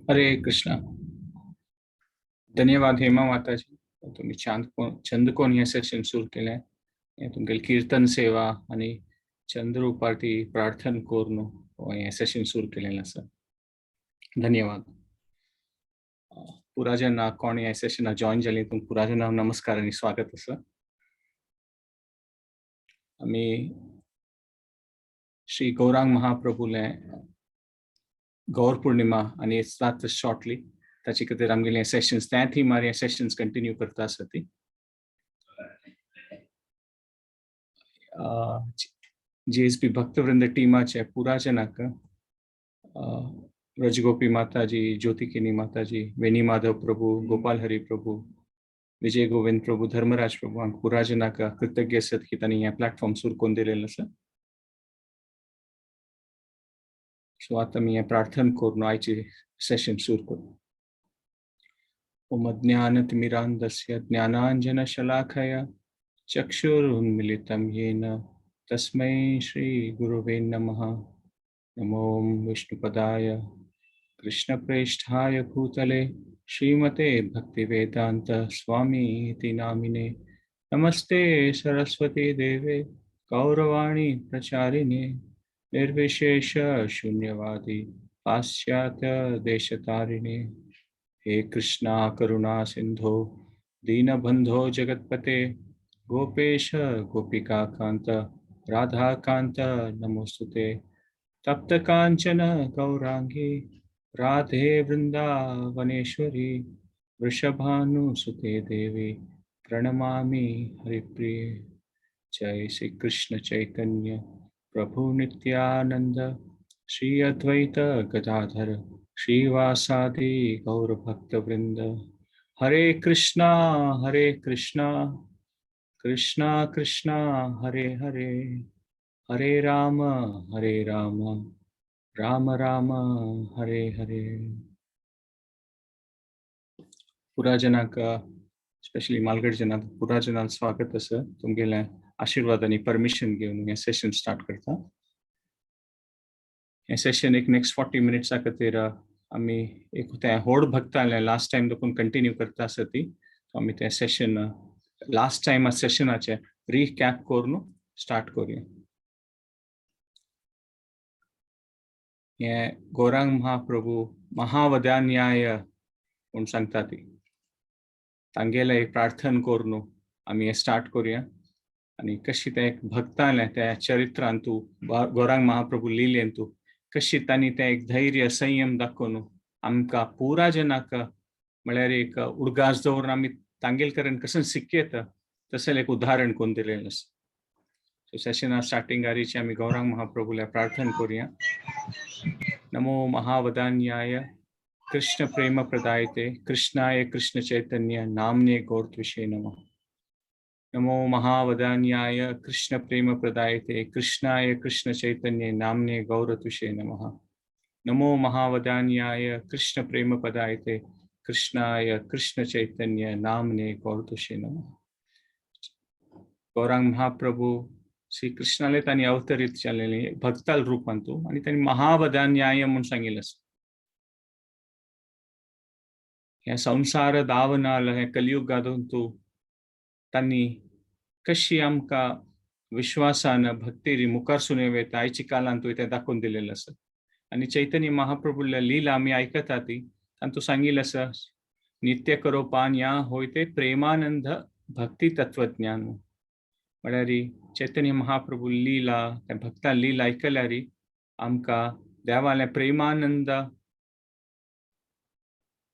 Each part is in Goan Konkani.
हरे कृष्णा। धन्यवाद हेमा माताजी, तुम्ही चंदकोन हे सेशन सुरू केलें। हें तुमगेली कीर्तन सेवा आनी चंद्र उपार्थी प्रार्थना करून हें सेशन सुरू केलेलें आसा। धन्यवाद। पुरा जना कोण ह्या सेशनाक जॉईन जालीं तुमकां पुरा जना नमस्कार आनी स्वागत आसा। आमी श्री गौरांग महाप्रभूले गौर पूर्णिमा आनी it's shortly ताचे खातीर आमगेले सेशन्स त्या थिमार हे सेशन्स कंटिन्यू करता आसा ती। जेएसपी भक्तवृंद टीमाचे पुरा जनाक ब्रजगोपी माताजी, ज्योतिकिनी माताजी, वेणी माधव प्रभू, गोपाल हरी प्रभू, विजय गोविंद प्रभू, धर्मराज प्रभू हांकां पुरा जनाक कृतज्ञ आसत की तांणी हें प्लॅटफॉर्म सुरू करून दिलेलें आसा। सो आतां आमी हें प्रार्थना करून आयचें सेशन सुरू करूं। ओम अज्ञानतिमिरान्धस्य ज्ञानाञ्जनशलाकया चक्षुरुन्मीलितं येन तस्मै श्रीगुरुवे नमः। नमो विष्णुपदाय कृष्णप्रेष्ठाय भूतले श्रीमते भक्तिवेदांत स्वामी इति नामिने। नमस्ते सरस्वती देवे गौरवाणी प्रचारिणे निर्विशेष शून्यवादी पाश्चात्य देशतारिणे। हे कृष्णा करुणा सिंधो दीनबंधो जगत्पते गोपेश गोपिका कांत राधा कांत नमोस्तुते। तप्त कांचन गौरांगी राधे वृंदावनेश्वरी वृषभानुसुते देवी प्रणमामि हरिप्रिये। जय श्री कृष्ण चैतन्य प्रभु नित्यानंद श्री अद्वैत गदाधर श्रीवासादि गौर भक्त वृंद। हरे कृष्णा हरे कृष्णा कृष्णा कृष्णा हरे हरे, हरे राम हरे राम राम राम हरे हरे। पुरा जनाक स्पेशली मालगड जनाक पुरा जनाक स्वागत आसा। तुमगेले आशीर्वाद आनी परमिशन घेवन हें सेशन स्टार्ट करता। हें सेशन एक नेक्स्ट 40 मिनट्सा खातीर आमी एक तें व्हड भक्तालें लास्ट टायम देखून कंटिन्यू करता आसा ती। आमी तें सेशन लास्ट टायम सेशनाचें रिकॅप करून स्टार्ट करूया। हें गौरांग महाप्रभू महावदान्याय म्हूण सांगता ती तांगेलें एक प्रार्थना करून आमी हें स्टार्ट करूया। आनी कशी तें एक भक्तालें त्या चरित्रांतू गौरांग महाप्रभू लिलेंतू कशी तांणी तें एक धैर्य संयम दाखोवन आमकां पुरा जनाक म्हळ्यार एक उडगास दवरून आमी तांगेल कडेन कशें शिकयता तशें एक उदाहरण करून दिलेलें आसा। सो सेशना स्टार्टिंग आरीचे आमी गौरांग महाप्रभूल्या प्रार्थना करूया। नमो महावदान्याय कृष्ण प्रेम प्रदायते कृष्णाय कृष्ण चैतन्य नामने गौरत्विषे नमः। नमो महावदान्याय कृष्ण प्रेम प्रदायते कृष्णाय कृष्ण चैतन्य नामने गौरत्विषे नमः। नमो महावदान्याय कृष्ण प्रेम प्रदायते कृष्णाय कृष्ण चैतन्य नामने गौरत्विषे नमः। गौरांग महाप्रभू श्री कृष्णाले तांणी अवतरीत जालेले भक्ताल रूपांतू आनी तांणी महावदान्याय म्हूण सांगिल्लें आसा। ह्या संवसार दावनाल हें कलियुगांतू तांणी कशी आमकां विश्वासान भक्ती मुखार सून येता आयच्या काळांतूय तें दाखोवन दिलेलें आसा। आनी चैतन्य महाप्रभूल्या लीला आमी आयकता ती तांतू सांगिल्लें आसा नित्य करो पान या होय ते प्रेमानंद भक्ती तत्वज्ञान। म्हळ्यार चैतन्य महाप्रभू लीला त्या भक्ता लीला आयकल्यार आमकां देवालें प्रेमानंद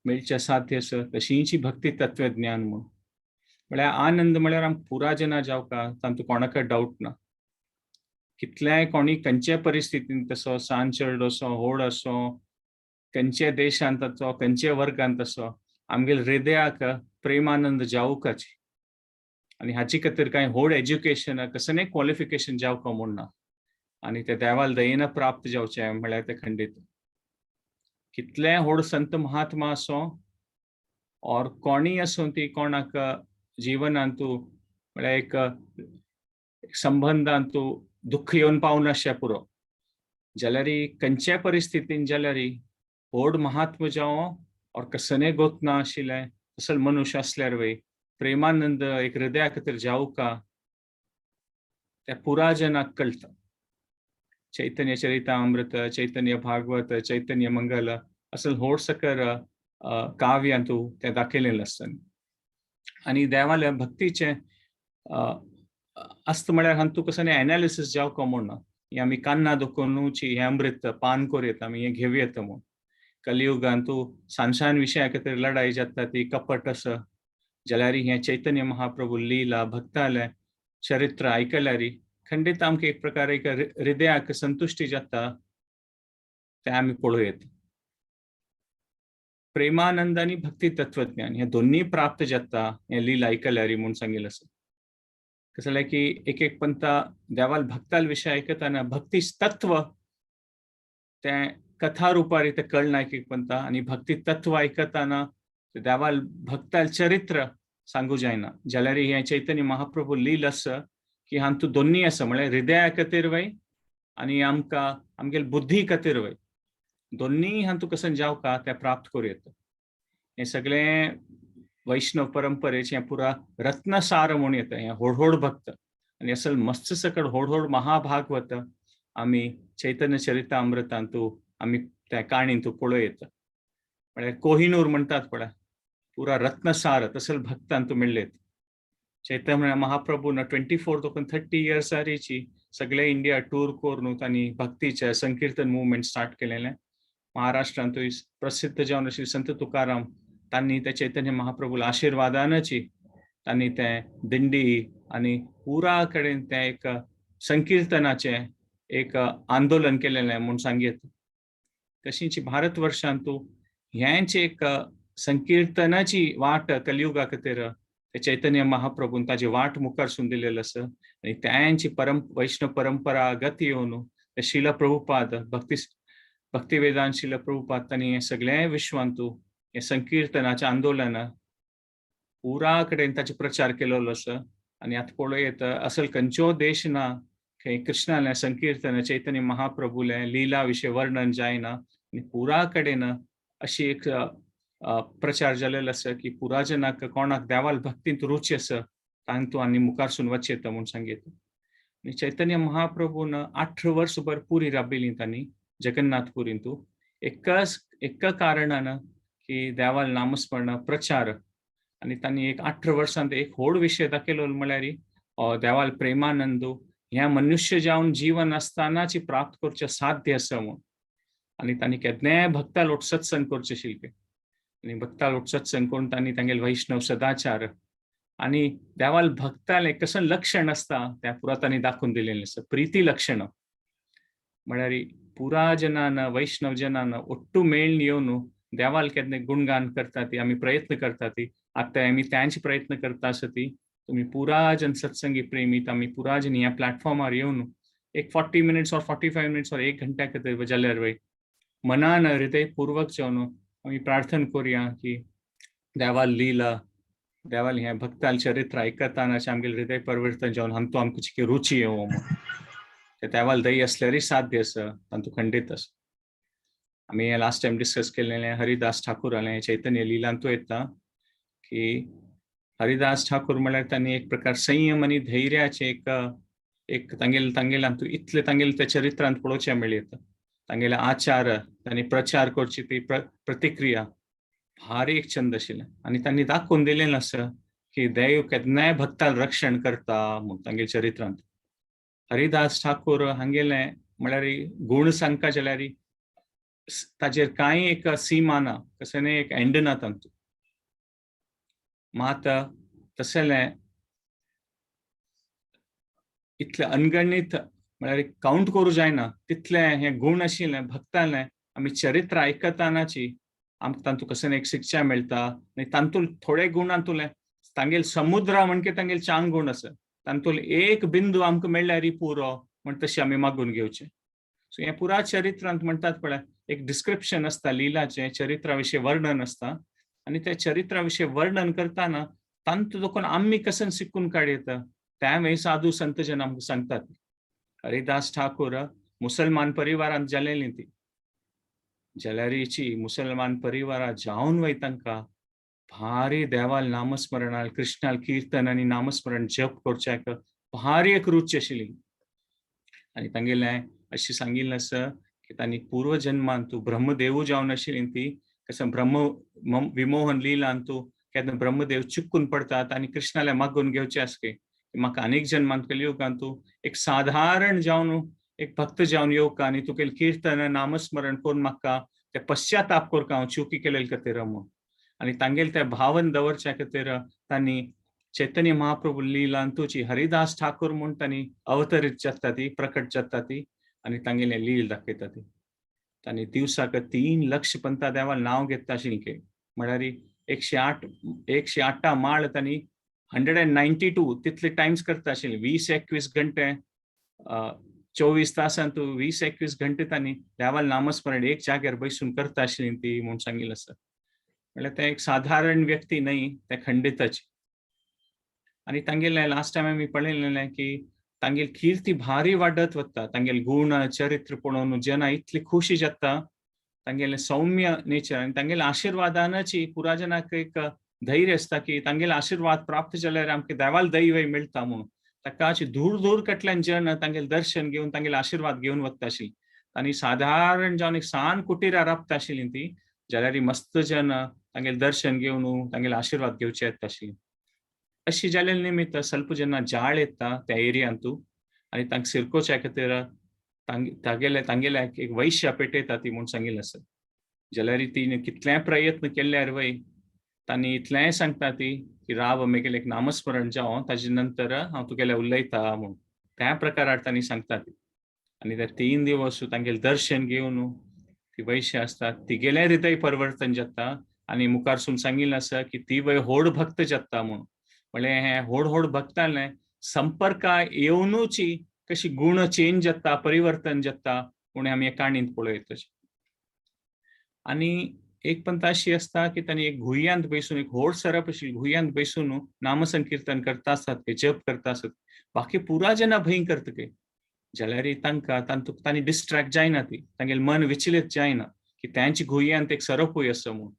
मेळचें साध्य आसा तशींची भक्ती तत्वज्ञान म्हूण। म्हळ्यार आनंद म्हळ्यार आमकां पुरा जना जावका तातूंत कोणाकय डावट ना। कितल्याय कोणी खंयच्याय परिस्थितींत आसो सान चेडो असो व्हड असो खंयच्या देशांत असो खंयच्या वर्गांत असो आमगेले हृदयाक प्रेमानंद जावकाची। आनी हाचे खातीर कांय व्हड एज्युकेशन कसलें क्वॉलिफिकेशन जावका म्हूण ना आनी ते देवाल दयेन प्राप्त जावचें म्हळ्यार तें खंडीत। कितलें व्हड संत महात्मा असो और कोणीय आसूं ती कोणाक जिवनांतू म्हळ्यार एक संबंधांतू दुःख येवन पावनाशें पुरो जाल्यार खंयच्याय परिस्थितीन जाल्यार व्हड महात्म जावं और कसने गोत ना आशिल्लें तसल मनुष्य आसल्यार वय प्रेमानंद एक हृदया खातीर जावं का त्या पुरा जनाक कळटा. चैतन्य चरितामृत, चैतन्य भागवत, चैतन्य मंगल असल व्हड सकर काव्यांतू तें दाखयलेलें आसता. आनी देवाल्या भक्तीचें आसता म्हळ्यार हातूंत कसलें एनालिसीस जावंक म्हूण ना. हें आमी कान्ना दखोवनूच हें अमृत पान करूं येता, आमी हें घेवं येता म्हूण. कलियुगांतू सान सान विशया खातीर लढाई जाता, ती कपट आसा जाल्यार हें चैतन्य महाप्रभू लीला भक्तालें चरित्र आयकल्यार खंडीत आमकां एक प्रकार एक हृदयाक संतुश्टी जाता, तें आमी पळोवं येता. प्रेमानंद आनी भक्ती तत्वज्ञान हे दोन्ही प्राप्त जाता हें लीला आयकल्यार म्हूण सांगिल्लें आसा. कसं जालें की एक एक पंथा देवाल भक्ताल विशय आयकतना भक्ती तत्व तें कथा रुपार तें कळना एक एक पंथा, आनी भक्ती तत्व आयकतना देवाल भक्ताल चरित्र सांगू जायना. जाल्यार हें चैतन्य महाप्रभू लील आसा की हातूंत दोन्ही आसा, म्हळ्यार हृदया खातीर वय आनी आमकां आमगेले बुद्धी खातीर वय, दोन्ही हातूंत कशें जावका तें प्राप्त करूं येता. हें सगळें वैष्णव परंपरेचें पुरा रत्नसार म्हूण येता. हें व्हड व्हड भक्त आनी असल मस्त सकट व्हड व्हड महाभागवत आमी चैतन्य चरितामृतांतू आमी त्या काणींतू पळोवं येता. म्हळ्यार कोहिनूर म्हणटात पळय, पुरा रत्नसार तसल भक्तांतू मेळ्ळेत. चैतन्य महाप्रभून 24 token 30 इयर्सारीची सगळे इंडिया टूर करून तांणी भक्तीचें संकीर्तन मुवमेंट स्टार्ट केलेलें. महाराष्ट्रांतूय प्रसिद्ध जावन आशिल्ले संत तुकाराम तांणी त्या चैतन्य महाप्रभूला आशिर्वादानची तांणी तें दिंडी आनी पुरा कडेन तें एक संकीर्तनाचें एक आंदोलन केलेलें म्हूण सांगयत. तशीच भारतवर्षांतू हेंच एक संकीर्तनाची वाट कलियुगा खातीर ते चैतन्य महाप्रभून ताजी वाट मुखार दिलेली आसा. आनी त्यांची वैष्णव परंपरा गती येवन ते शिल प्रभुपाद भक्ती भक्तिवेदांत शिल प्रभुपाद तांणी हें सगळें विश्वांतू हें संकीर्तनाचें आंदोलन पुरा कडेन ताचो प्रचार केलेलो आसा. आनी आतां पळोवं येता असल खंयचो देश ना खंय कृष्णालें संकीर्तन चैतन्य महाप्रभूलें लीला विशय वर्णन जायना आनी पुरा कडेन अशी एक प्रचार जालेलो आसा की पुरा जनाक कोणाक देवाल भक्तींत रुची आसा तांतू आनी मुखारसून वचें येता म्हूण सांगयता. आनी चैतन्य महाप्रभून 18 वर्सभर पुरी राबिल्ली तांणी जगन्नाथपुरींतू एका कारणान की देवाल नामस्मरण प्रचार. आनी तांणी एक 18 वर्सांत एक व्हड विशय दाखयलो म्हळ्यार देवाल प्रेमानंदू ह्या मनुष्य जावन जीवन आसतानाची प्राप्त करचें साध्य आसा म्हूण. आनी तांणी केन्नाय भक्ता लोट सत्संग करचे शिल्के आनी भक्ता लोट सत्संग करून तांणी तांगेले वैष्णव सदाचार आनी देवाल भक्तालें कसं लक्षण आसता तें पुरा तांणी दाखोवन दिलेलें आसा. प्रिती लक्षण म्हळ्यार पुरा जनान वैष्णव जनान ಒಟ್ಟು मेळून येवन देवाल केन्ना गुणगान करता ती आमी प्रयत्न करता ती आतां आमी त्यांचे प्रयत्न करता आसा ती तुमी पुरा जन सत्संगी प्रेमी आमी पुरा जन ह्या प्लॅटफॉर्मार येवन एक 40 मिनिट्स और 45 मिनिट्स और 1 घंट्या खातीर जाल्यार वय मनान हृदयपूर्वक जावन आमी प्रार्थना करुया की देवाल लीला देवाल हें भक्ताल चरित्र आयकताना आमगेलें हृदय परिवर्तन जावन हांतू आमकां रुची येवं म्हूण. ते देवाल दही असल्यारय साध्य आसा, तांतू खंडीत आसा. आमी हें लास्ट टायम डिस्कस केलेलें हरिदास ठाकूरालें चैतन्य लिलांतू येता की हरिदास ठाकूर म्हळ्यार तांणी एक प्रकार संयम आनी धैर्याचें एक एक तांगेले तांगेले हातूंत इतलें तांगेले त्या चरित्रांत पळोवचें मेळयता. तांगेले आचार तांणी प्रचार करची ती प्रतिक्रिया भारी एक छंद आशिल्लें. आनी तांणी दाखोवन दिलेलें आसा की देव केन्नाय भक्ताल रक्षण करता म्हूण तांगेले चरित्रांत. हरिदास ठाकूर हांगेले म्हळ्यार गूण सांगता जाल्यार ताजेर कांय एक सीमा ना, कसलें एक एंड ना तांतूत. मात तसलें इतलें अनगणीत म्हळ्यार कावंट करूं जायना तितलें हें गूण आशिल्लें भक्तालें आमी चरित्र आयकतानाची आमकां तातूंत कसलें एक शिक्षा मेळटा. आनी तातूंत थोडे गूण तातूंतले तांगेले समुद्रा म्हणके तांगेले चांग गूण आसा, तातूंत एक बिंदू आमकां मेळ्ळ्यार पुरो म्हण तशें आमी मागून घेवचें. सो हें पुरा चरित्रांत म्हणटात पळय एक डिस्क्रिप्शन आसता लिलाचें, चरित्रा विशीं वर्णन आसता आनी त्या चरित्रा विशीं वर्णन करतना तांतूत देखून आमी कशें शिकून काडयता तें साधू संत जन आमकां सांगतात. हरिदास ठाकूर मुसलमान परिवारांत जालेली ती जाल्यारीची मुसलमान परिवारा जावन वय तांकां भारी देवाल नामस्मरणाल कृष्णाल कीर्तन आनी नामस्मरण जप करच्याक भारी एक रुची आशिल्ली. आनी तांगेलें अशें सांगिल्लें आसा की तांणी पूर्वजन्मान तूं ब्रह्मदेवू जावन आशिल्ली ती कसं ब्रह्म विमोहन लिलान तूं केन्ना ब्रह्मदेव चुकून पडतात आनी कृष्णाले मागून घेवचे आसके म्हाका अनेक जन्मान कलियुगान तूं एक साधारण जावन एक भक्त जावन येवका आनी तुगेलें कीर्तन नामस्मरण करून म्हाका ते पश्चाताप करका हांव चुकी केलेले खातीर म्हूण. आनी तांगेले ते भावन दवरच्या खातीर तांणी चैतन्य महाप्रभू लिलान तुजी हरिदास ठाकूर म्हूण तांणी अवतरीत जाता ती प्रकट जाता ती आनी तांगेले लील दाखयता ती. तांणी दिवसाक 3 लक्ष पंता देवा नांव घेता आशिल्लें म्हळ्यार 108 माळ तांणी 192 तितले टायम्स करता आशिल्ले. 20-21 घंटे 24 तासांत 20-21 घंटे तांणी देवाल नामस्मरण एक जाग्यार बसून करता आशिल्ली ती म्हूण सांगिल्लें आसा. म्हळ्यार ते एक साधारण व्यक्ती न्हय, ते खंडिताची. आनी तांगेलें लास्ट टायम आमी पळयलें की तांगेली कीर्ती भारी वाडत वता, तांगेले गुण चरित्र पळोवन जना इतली खुशी जाता, तांगेलें सौम्य नेचर आनी तांगेल्या आशिर्वादानाची पुरा जनाक एक धैर्य आसता की तांगेले आशिर्वाद प्राप्त जाल्यार आमकां देवाल दैवय मेळटा म्हणून. ताका अशी दूर दूर कडल्यान जन तांगेले दर्शन घेवन तांगेले आशिर्वाद घेवन वता आशिल्ली. आनी साधारण जावन एक सान कुटिरा राबता आशिल्ली ती, जाल्यार मस्त जन तांगेले दर्शन घेवन तांगेले आशिर्वाद घेवचे येता आशिल्ली. अशी जाल्ले निमित्त स्वल्प जेन्ना जाळ येता त्या एरियांतू आनी तांकां सिरकोच्या खातीर तागेले तांगेले एक वैश्य पेटयता ती म्हूण सांगिल्लें आसा. जाल्यार तिणें कितलेय प्रयत्न केल्यार वय तांणी इतलेंय सांगता ती की राव मेगेलें एक नामस्मरण जावं ताजे नंतर हांव तुगेलें उलयता म्हूण. त्या प्रकारार तांणी सांगता ती. आनी ते 3 दिवस तांगेलें दर्शन घेवन ती वैश्य आसता तिगेलें हृदय परिवर्तन जाता आनी मुखारसून सांगिल्लें आसा की ती वय होड भक्त जाता म्हूण. म्हळ्यार हें होड होड भक्तालें संपर्का येवनूची कशी गुण चेंज जाता परिवर्तन जाता म्हूण आमी काणींत पळयता. आनी एक पंत अशी आसता की तांणी एक घुयांत बसून एक व्हड सरप आशिल्ली घुयांत बसून नामसंकीर्तन करता आसतात ते जप करता आसत, बाकी पुरा जना भंय करता ते जाल्यार तांकां तांतूंत तांणी डिस्ट्रॅक्ट जायना ती तांगेलें मन विचलित जायना की तांची घुयांत एक सरपूय आसा म्हूण.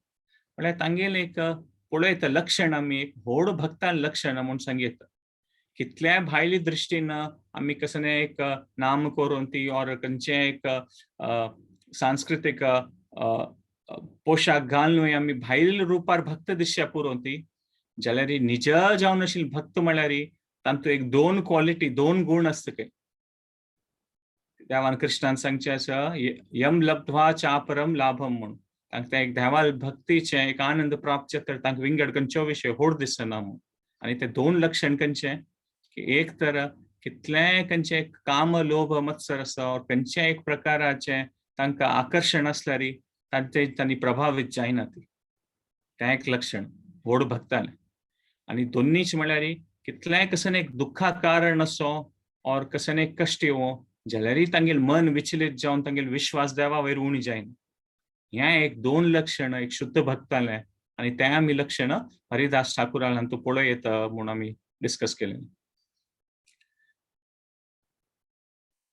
म्हळ्यार तांगेलें एक पळयता लक्षण आमी एक व्हड भक्तान लक्षण म्हूण सांगता. कितल्याय भायली दृश्टीन आमी कसलें एक नाम करून ती ऑर खंयचें एक सांस्कृतीक पोशाक घालून आमी भायल रुपार भक्त दिश्या पुरोवन ती, जाल्यार निज जावन आशिल्ले भक्त म्हळ्यार तांतूंत एक 2 क्वॉलिटी 2 गुण आसता. काय देवान कृष्णान सांगचें आसा यम लब्ध्वा चापरम लाभम म्हूण. तांकां तें एक देवाल भक्तीचें एक आनंद प्राप्त जाता तांकां विंगड खंयचो विशय होड दिसना म्हूण. आनी ते 2 लक्षण खंयचें की एक तर कितलेंय खंयचें काम लोभ मत्सर आसा खंयचें एक प्रकाराचें तांकां आकर्शण आसल्यार तांचे तांणी प्रभावीत जायना ती, तें एक लक्षण व्हड भक्तालें. आनी दोन्नीच म्हळ्यार कितलेंय कसलें एक दुख्खा कारण असो ऑर कसलें एक कश्ट येवं जाल्यारय तांगेलें मन विचलित जावन तांगेलो विश्वास देवा वयर उणी जायना. हें एक 2 लक्षण एक शुद्ध भक्तालें आनी तें आमी लक्षण हरिदास ठाकुरान हातूंत पळोवं येता म्हूण आमी डिस्कस केलें.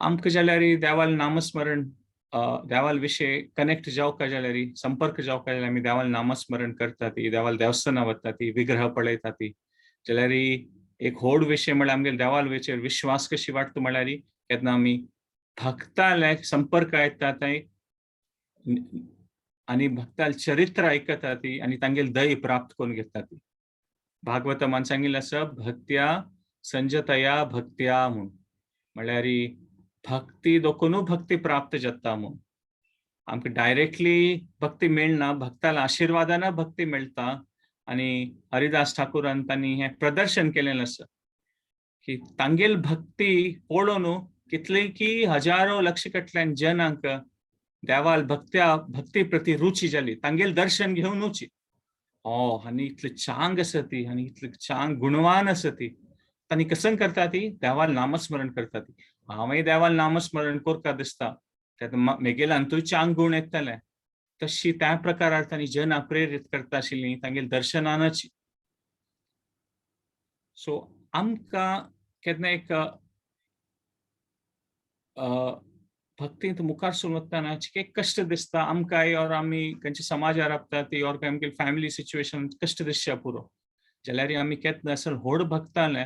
आमकां जाल्यार देवाल नामस्मरण देवाल विशय कनेक्ट जावका जाल्यार संपर्क जावका जाल्यार आमी देवाल नामस्मरण करता ती, देवाल देवस्थानां वता ती, विग्रह पळयता ती, जाल्यार एक व्हड विशय म्हळ्यार आमगेले देवाल विशय विश्वास कशी वाडटा म्हळ्यार केन्ना आमी भक्ताले संपर्क येता थंय आनी भक्ताल चरित्र आयकता ती आनी तांगेले दय प्राप्त करून घेता ती. भागवतमान सांगिल्लें आसा भक्त्या संजतया भक्त्या म्हूण, म्हळ्यार भक्ती दोखूनू भक्ती प्राप्त जाता म्हूण. आमकां डायरेक्टली भक्ती मेळना, भक्ताल्या आशिर्वादान भक्ती मेळटा. आनी हरिदास ठाकुरान तांणी हें प्रदर्शन केलेलें आसा की तांगेल भक्ती पळोवन कितले की हजारो लक्ष कडल्यान जनांक देवाल भक्त्या भक्ती प्रती रुची जाली, तांगेल दर्शन घेवनूची. ओ आनी इतले चांग आसा ती आनी इतले चांग गुणवान आसा ती, तांणी कसं करता ती देवाल नामस्मरण करता ती. हांवूय देवाल नामस्मरण करता दिसता मेगेल्यान अंतूय चांग गुण येतले. तशी त्या प्रकारार तांणी जना प्रेरीत करता आशिल्ली तांगेल दर्शनानच. सो आमकां केन्ना एक भक्तींत मुखार सरून वतना एक कश्ट दिसता आमकांय, और आमी खंयच्या समाजार राबता ती और आमगे फॅमिली सिच्युएशन कश्ट दिसच्या पुरो. जाल्यार आमी केन्ना असल व्हड भक्तालें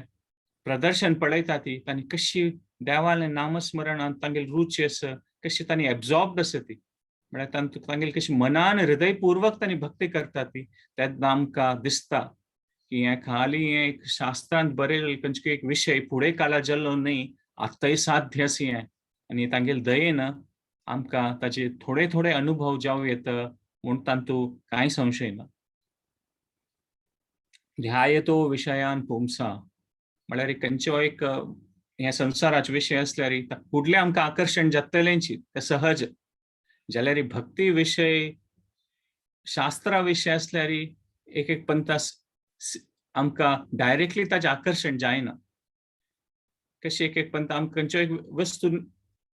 प्रदर्शन पळयता ती तांणी कशी देवालें नामस्मरणान तांगेली रुची आसा, कशी तांणी एब्जॉर्ब्ड आसा ती, म्हळ्यार तांगेली कशी मनान हृदयपूर्वक तांणी भक्ती करता ती, तेन्ना आमकां दिसता की हें खाली हें एक शास्त्रांत बरयलें खंयचो एक विशय फुडें काला जाल्लो न्हय, आतांय साध्य आसा हें. आनी तांगेले दयेन आमकां ताजे थोडे थोडे अनुभव जावं येता म्हूण तातूंत कांय संशय ना. ध्यायतो विशयान पुंसा म्हळ्यार खंयचो एक ह्या संवसाराचे विशय आसल्यार फुडलें आमकां आकर्शण जातलेंच तें सहज. जाल्यार भक्ती विशय, शास्त्रा विशय आसल्यार एक एक पंथा आमकां डायरेक्टली ताजें आकर्शण जायना. कशें एक एक पंथ आमकां खंयच्यो एक वस्तू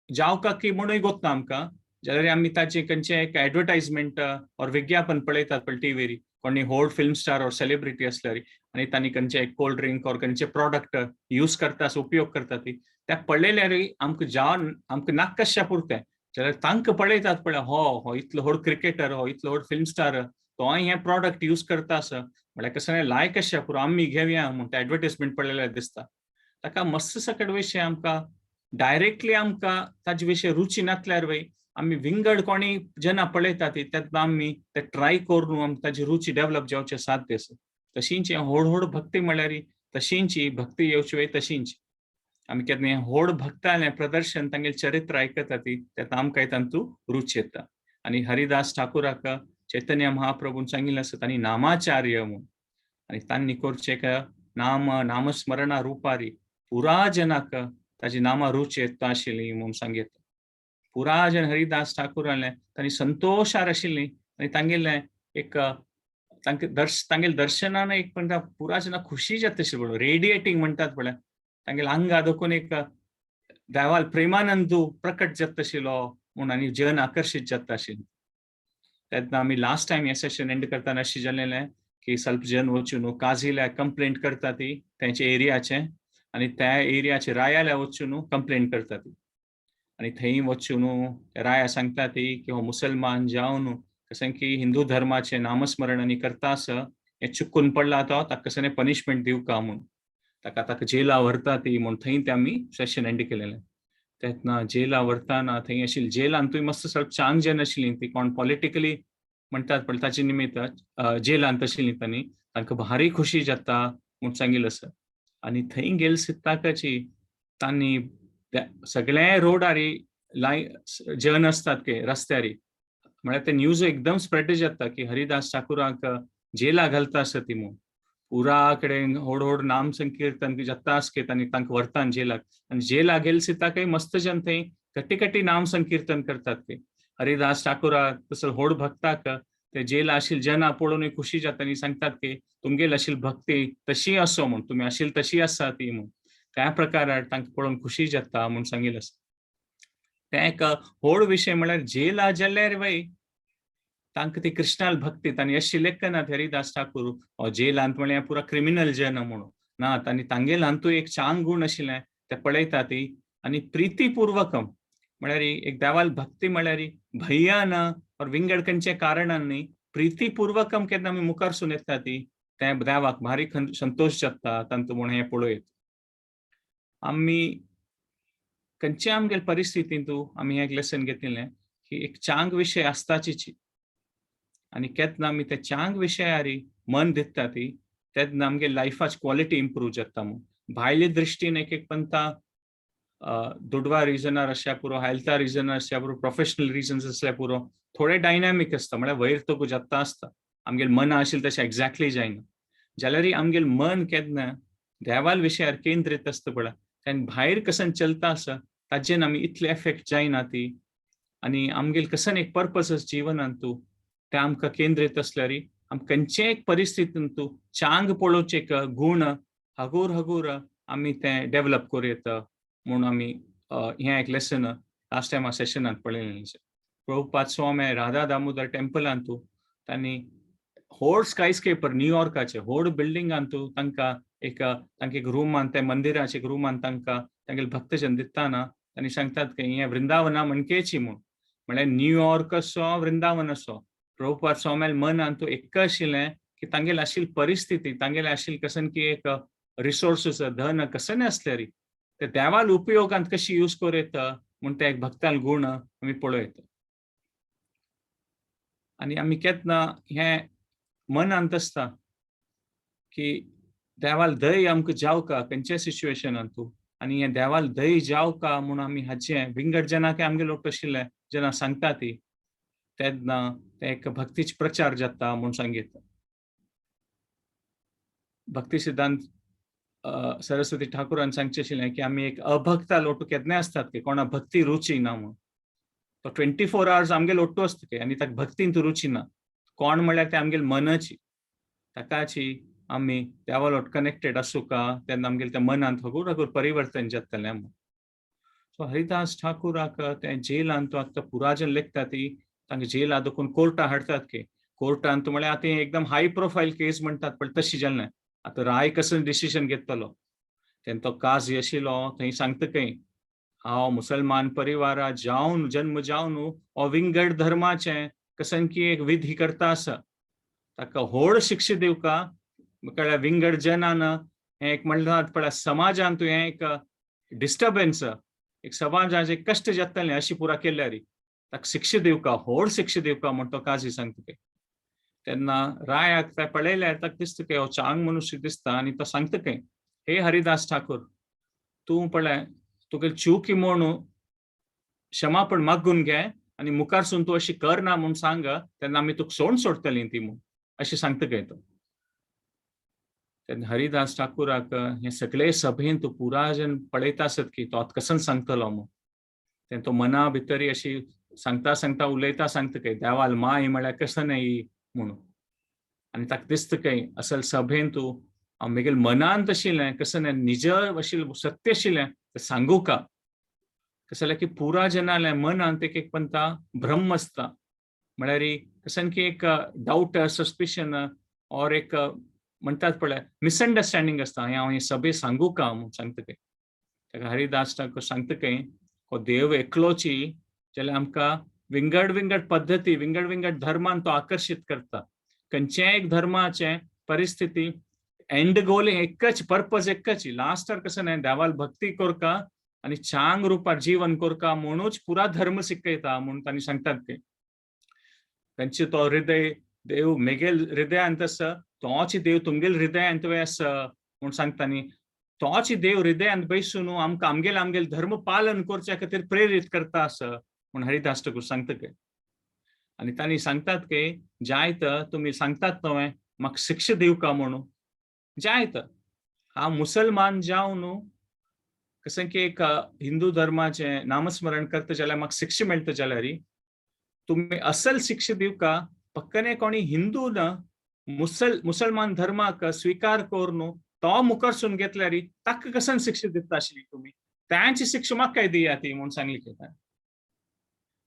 जावका की म्हणूय गोतना आमकां, जाल्यार आमी ताचे खंयचें एक एडवर्टायजमेंट ऑर विज्ञापन पळयतात पळय टिवीर, कोणी व्हड फिल्म स्टार ऑर सेलिब्रिटी आसल्यार आनी तांणी खंयचे एक कोल्ड ड्रिंक ऑर खंयचे प्रोडक्ट यूज करता, उपयोग करता ती, त्या पळयल्यार आमकां जावन आमकां नाका कश्या पुरतें, जाल्यार तांकां पळयतात पळय, हो हो इतलो व्हड क्रिकेटर, हो इतलो व्हड फिल्म स्टार, तोय हें प्रोडक्ट यूज करता आसा, म्हळ्यार कशें लायक कश्या पुरो, आमी घेवया म्हूण ते एडवर्टायजमेंट पळयल्यार दिसता. ताका मस्त सकट विशय आमकां डायरेक्टली आमकां ताजे विशय रुची नासल्यार वय आमी विंगड कोणी जेन्ना पळयतात तेन्ना आमी ते ट्राय करून आमकां ताजी रुची डेव्हलप जावचें साध्य आसा. तशींच व्हड व्हड भक्ती म्हळ्यार तशींची भक्ती येवची वय तशींच आमी केन्ना व्हड भक्तालें प्रदर्शन तांगेलें चरित्र आयकता ती तेन्ना आमकांय तातूंत रुची येता. आनी हरिदास ठाकुराक चैतन्य महाप्रभून सांगिल्लें आसा तांणी नामाचार्य म्हूण, आनी तांणी करचें एक नाम नामस्मरणा रुपारी पुरा जनाक ताजी नामा रुची येता आशिल्ली म्हूण सांगता. पुरा जन हरिदास ठाकुरालें तांणी संतोशार आशिल्ली आनी तांगेलें एक तांकां दर्श तांगेले दर्शनान एक म्हणटा पुरा जना खुशी जाता अशी पळय, रेडिएटींग म्हणटात पळय, तांगेले आंगा दोखून एक देवाल प्रेमानंदू प्रकट जाता आशिल्लो म्हूण आनी जन आकर्शीत जाता आशिल्लें. तेन्ना आमी लास्ट टायम हें सेशन एंड करतना अशें जालेलें की सल्प जन वचून काझील्या कंप्लेंट करता ती तेंच्या एरियाचें, आनी त्या एरियाचे रायाल्या वचून कंप्लेंट करता ती, आनी थंय वचून राया सांगता ती की हो मुसलमान जावन कशें की हिंदू धर्माचें नामस्मरण आनी करता आसा, हें चुकून पडला तो ताका कशें पनिशमेंट दिवका म्हूण, ताका ताका जेला व्हरता ती म्हूण थंय ते आमी सेशन एंड केलेलें. तेन्ना जेला व्हरतना थंय आशिल्ली जेलांतूय मस्त सल्प चांग जन आशिल्ली ती कोण पॉलिटिकली म्हणटात पण ताचे निमित्त जेलांत आशिल्ली तांणी तांकां भारी खुशी जाता म्हूण सांगिल्लें आसा. आनी थंय गेल सित्ताकाची तांणी सगळे रोडारी लाय जन आसतात के रस्त्यारी, म्हळ्यार ते न्यूज एकदम स्प्रेड जाता की हरिदास ठाकुराक जेला घालता आसा ती म्हूण. पुरा कडेन व्हड व्हड नाम संकीर्तन जाता आसके तांणी तांकां व्हरता जेलाक, आनी जेला गेल सिताकय मस्त जन थंय कट्टी कट्टी नाम संकीर्तन करतात ते हरिदास ठाकुराक तसो व्हड भक्ताक ते जेला आशिल्ले जना पळोवन खुशी जाता आनी सांगतात की तुमगेल आशिल्ली भक्ती तशी असो म्हूण, तुमी आशिल्ली तशी आसा ती म्हूण, त्या प्रकारार तांकां पळोवन खुशी जाता म्हूण सांगिल्लें आसा. तें एक व्हड विशय म्हळ्यार जेला जाल्यार वय तांकां ती कृष्णाल भक्ती तांणी अशी लेखनात हरिदास ठाकूर हो जेलांत म्हळ्यार पुरा क्रिमिनल जन म्हणून ना, तांणी तांगेलांतूय एक चांग गुण आशिल्लें ते पळयता ती आनी प्रितीपूर्वकम म्हळ्यार एक देवाल भक्ती म्हळ्यार भंयान और विंगड खंयच्या कारणान न्ही, प्रितीपूर्वकम केन्ना आमी मुखार सून येता ती तें देवाक भारी संतोश जाता तांतू म्हूण हें पळयत. आमी खंयच्या आमगेले परिस्थितींतू आमी एक लेसन घेतिल्लें की एक चांग विशय आसताची आनी केन्ना आमी त्या चांग विशयारी मन दिता ती तेन्ना आमगे लायफाची क्वॉलिटी इम्प्रूव जाता म्हूण. भायले दृश्टीन एक एक पंथा दुडवा रिजनार आसल्या पुरो, हेल्था रिजनार आसल्या पुरो, प्रोफेशनल रिजन्स आसल्या पुरो, थोडे डायनामीक आसता, म्हळ्यार वयर तकू जाता आसता, आमगेले मन आशिल्लें तशें एग्जॅक्टली जायना. जाल्यार आमगेले मन केन्ना देवाल विशयार केंद्रीत आसता पळय, तेन्ना भायर कसन चलता आसा ताजेन आमी इतले एफेक्ट जायना ती, आनी आमगेले कसन एक पर्पज आसा जिवनांत ते आमकां केंद्रीत आसल्यार आमकां खंयचेय एक परिस्थितींत चांग पळोवचें एक गूण हगूर हगूर आमी तें डेवलप करूं येता म्हूण आमी हें एक लेसन लास्ट टायमा सेशनांत पळयलें. प्रभुपाद स्वामी राधा दामोदर टेम्पलांतू तांणी व्हड स्कायस्क्रेपर न्यूयॉर्काचे व्हड बिल्डिंगांतू तांकां एक तांकां एक रुमान त्या मंदिराचे एक रुमान तांकां तांगेले भक्तजन दिताना तांणी सांगतात की हें वृंदावना म्हणकेची म्हूण, म्हळ्यार न्यूयॉर्क असो वृंदावन असो. प्रभुपाद स्वाम्याल मनान तो एक आशिल्लें की तांगेले आशिल्ली परिस्थिती, तांगेले आशिल्ली कसन की एक रिसोर्सीस, धन कसं आसले री, ते देवाल उपयोगांत कशी यूज करूं येता म्हूण ते एक भक्ताल गुण आमी पळयता. आनी आमी केन्ना हें मनांत आसता की देवाल दय आमकां जावका खंयच्या सिच्युएशनान तूं, आनी हें देवाल दय जावका म्हूण आमी हाचें विंगड जनाक आमगे लोक आशिल्ले जेन्ना सांगता ती, तेन्ना ते एक भक्तीच प्रचार जाता म्हूण सांगता. भक्ती सिद्धांत सरस्वती ठाकुरान सांगचें आशिल्लें की आमी एक अभक्ता लोटू केन्नाय आसतात की कोणा भक्ती रुची ना म्हूण, तो 24 आवर्स आमगे लोटू आसता की आनी ताका भक्तींत रुची ना. कोण म्हळ्यार ते आमगेले मनाची, ताकाची आमी देवा लोट कनेक्टेड आसूं का, तेन्ना आमगेले त्या मनांत हगूर हगूर परिवर्तन जातलें म्हूण. सो हरिदास ठाकुराक ते जेलान तो आतां पुराजन लेखता ती तांकां जेला दोकून कोर्टा हाडटात की कोर्टान म्हळ्यार आतां एकदम हाय प्रोफायल केस म्हणटात, पण तशी जालें ना. आतां राय कसो डिसिजन घेतलो तेन्ना तो काजी आशिल्लो थंय सांगता खंय हांव मुसलमान परिवारा जावन जन्म जावन हो विंगड धर्माचें कसन की एक विधी करता आसा, ताका व्हड शिक्षा दिवका कळ्ळ्या विंगड जनान हें एक म्हणल्यार पळय समाजान तूं हें एक डिस्टर्बन्स, एक समाजाचे कश्ट जातलें अशी पुरा केल्यारी ताका शिक्षा दिवका, व्हड शिक्षा दिवका म्हण तो काजी सांगता ते. तेन्ना रायाक ते पळयल्यार ताका दिसता की हो चांग मनुष्य दिसता आनी तो सांगता खंय, हे हरिदास ठाकूर तूं पळय तुगे चुकी म्हणून क्षमापण मागून घे आनी मुखारसून तूं अशी करना म्हूण सांग, तेन्ना आमी तुका सोड सोडटली ती म्हूण अशें सांगता खंय तो. तेन्ना हरिदास ठाकुराक हे सगळे सभेन तूं पुराजन पळयता आसत की तो आतां कसन सांगतलो म्हूण. तेन्ना तो मना भितरी अशी सांगता सांगता उलयता सांगता खंय देवाल माय म्हळ्यार कसं न्ही म्हणून, आनी ताका दिसता खंय असल सभेन तूं हांव म्हगेले मनांत आशिल्लें कसं न्ही निज आशिल्लें सत्य आशिल्लें तें सांगू का. कसं जाल्यार की पुरा जनालें मनांत एक एक पंता भ्रम आसता, म्हळ्यार कसन की एक डावट, सस्पिशन और एक म्हणटात पळय मिसअंडरस्टँडींग आसता, हें हांव हें सभे सांगू का म्हूण सांगता खंय. ताका हरिदास ठाकूर सांगता खंय हो देव एकलोची जाल्यार आमकां विंगड विंगड पद्दती, विंगड विंगड धर्मान तो आकर्शीत करता. खंयच्याय एक धर्माचें परिस्थिती एंड गोल एकच, पर्पज एकच, लास्टार कसं न्ही देवाल भक्ती करका आनी चांग रुपार जीवन करका म्हणूच पुरा धर्म शिकयता म्हूण तांणी सांगतात ते. तांचे तो हृदय देव मेगेल हृदयांत आसा तोच देव तुमगेल हृदयांत आसा म्हूण सांगता न्ही, तोच देव हृदयांत बैसून आमकां आमगेल आमगेल धर्म पालन करच्या खातीर प्रेरीत करता आसा म्हूण हरिदास ठाकूर सांगता की. आनी तांणी सांगतात की जायत तुमी सांगतात न्हय म्हाका शिक्षा दिवका म्हणून, जायत हांव मुसलमान जावन न्हू कसं की एक हिंदू धर्माचें नामस्मरण करता जाल्यार म्हाका शिक्षा मेळटा जाल्यार तुमी असल शिक्षा दिवका पक्कने कोणी हिंदू न मुसलमान धर्माक स्वीकार करून तो मुखारसून घेतल्यार ताका कसन शिक्षा दिता आशिल्ली तुमी, तांची शिक्षा म्हाका काय दिया ती म्हूण सांगली की.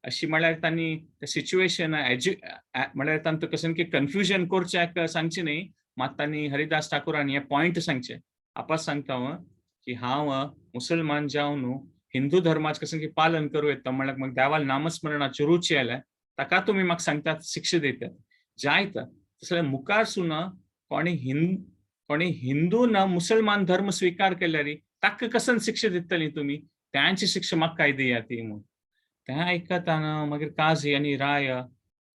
अशी म्हळ्यार तांणी सिच्युएशन म्हळ्यार तांकां कशें की कन्फ्युजन करच्याक सांगचें न्ही, मात तांणी हरिदास ठाकुरान हे पॉयंट सांगचे. आपास सांगता हांव की हांव मुसलमान जावन हिंदू धर्माचें कशें की पालन करूं येता म्हळ्यार म्हाका देवाल नामस्मरणाची रुची आयल्या ताका तुमी म्हाका सांगतात शिक्षा दितात जायत, तसलें मुखारसून कोणी हिंदू न मुसलमान धर्म स्वीकार केल्यार ताका कसन शिक्षा दितली तुमी, तांची शिक्षा म्हाका काय दिया ती म्हूण. तें आयकतना मागीर काजी आनी राय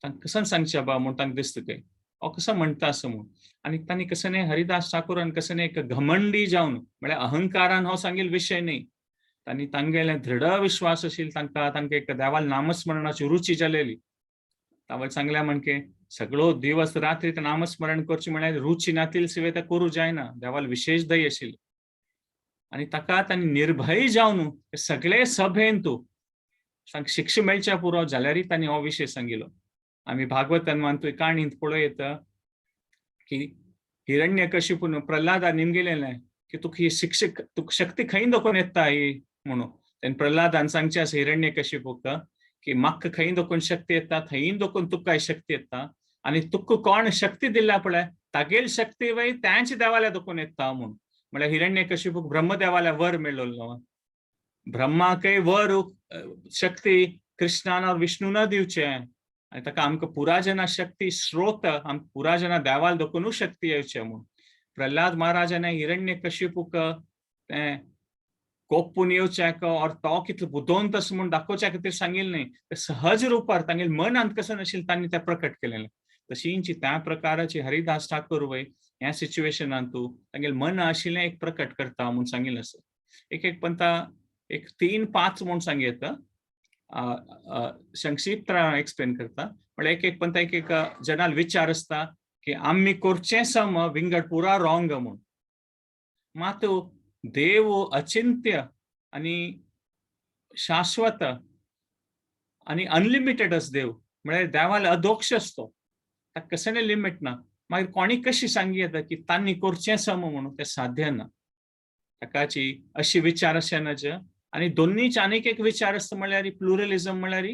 तांकां कसन सांगचें बा म्हूण तांकां दिसता तें हो कसो म्हणटा असो म्हूण. आनी तांणी कसं न्ही हरिदास ठाकुरान कसं न्ही एक घमंडी जावन म्हळ्यार अहंकारान हो सांगील विशय न्ही, तांणी तांगेले दृढ विश्वास आशिल्लो तांकां, तांकां एक देवाल नामस्मरणाची रुची जालेली. तावळ सांगल्या म्हणके सगळो दिवस रात्री ते नामस्मरण करचें म्हळ्यार रुची नातील शिवाय तें करूं जायना, देवाल विशेष दय आशिल्ली. आनी ताका तांणी निर्भय जावन सगळे सभेन तूं तांकां शिक्षा मेळच्या पुरो जाल्यारय तांणी हो विशय सांगिल्लो. आमी भागवतान मानतोय काणींत पळयता की हिरण्यकशिपून प्रल्हादा निमगिलेलें की तुका ही शिक्षक तुका शक्ती खंय दाखोवन येता ही म्हणून. तेन्ना प्रल्हादान सांगचें आसा हिरण्यकशिपूक की म्हाका खंय दाखोवन शक्ती येता थंय दाखोवन तुका शक्ती येता, आनी तुका कोण शक्ती दिल्या पळय तागेली शक्ती वय त्यांची देवाल्या दाखोवन येता म्हूण. म्हळ्यार हिरण्यकशिपूक ब्रह्मदेवाल्या वर मेळ्ळो. ब्रह्माकय वर शक्ती कृष्णान और विष्णून दिवचे आनी ताका आमकां पुराजना शक्ती स्रोत, आमकां पुराजना देवाल दखूनू शक्ती येवचे म्हूण. प्रल्हाद महाराजाने हिरण्य कशिपूक तें कोप्पून येवच्याक और तो कितलो बुदवंत आसा म्हूण दाखोवच्या खातीर सांगिल्लें न्ही, तें सहज रुपार तांगेले मनांत कसो नाशिल्लें तांणी तें प्रकट केलेलें. तशींची त्या प्रकाराची हरिदास ठाकूर वय ह्या सिच्युएशनान तूं तांगेले मन आशिल्लें एक प्रकट करता म्हूण सांगिल्लें आसा. एक एक पंता एक 3-5 म्हूण सांगयत संक्षिप्त एक्सप्लेन करता. म्हळ्यार एक एक पंता एक एक जनाल विचार आसता की आमी करचें सम विंगड पुरा रॉंग म्हूण. मात देव अचिंत्य आनी शाश्वत आनी अनलिमिटेड आस देव, म्हळ्यार देवाल अधोक्ष आसतो, ताका कसलें लिमीट ना. मागीर कोणी कशी सांगी येता की तांणी करचें सम म्हणून, तें साध्य ना. ताकाची अशी विचार अशें ना. आनी दोन्नीच आनीक एक विचार आसता म्हळ्यार प्लुरलिझम, म्हळ्यार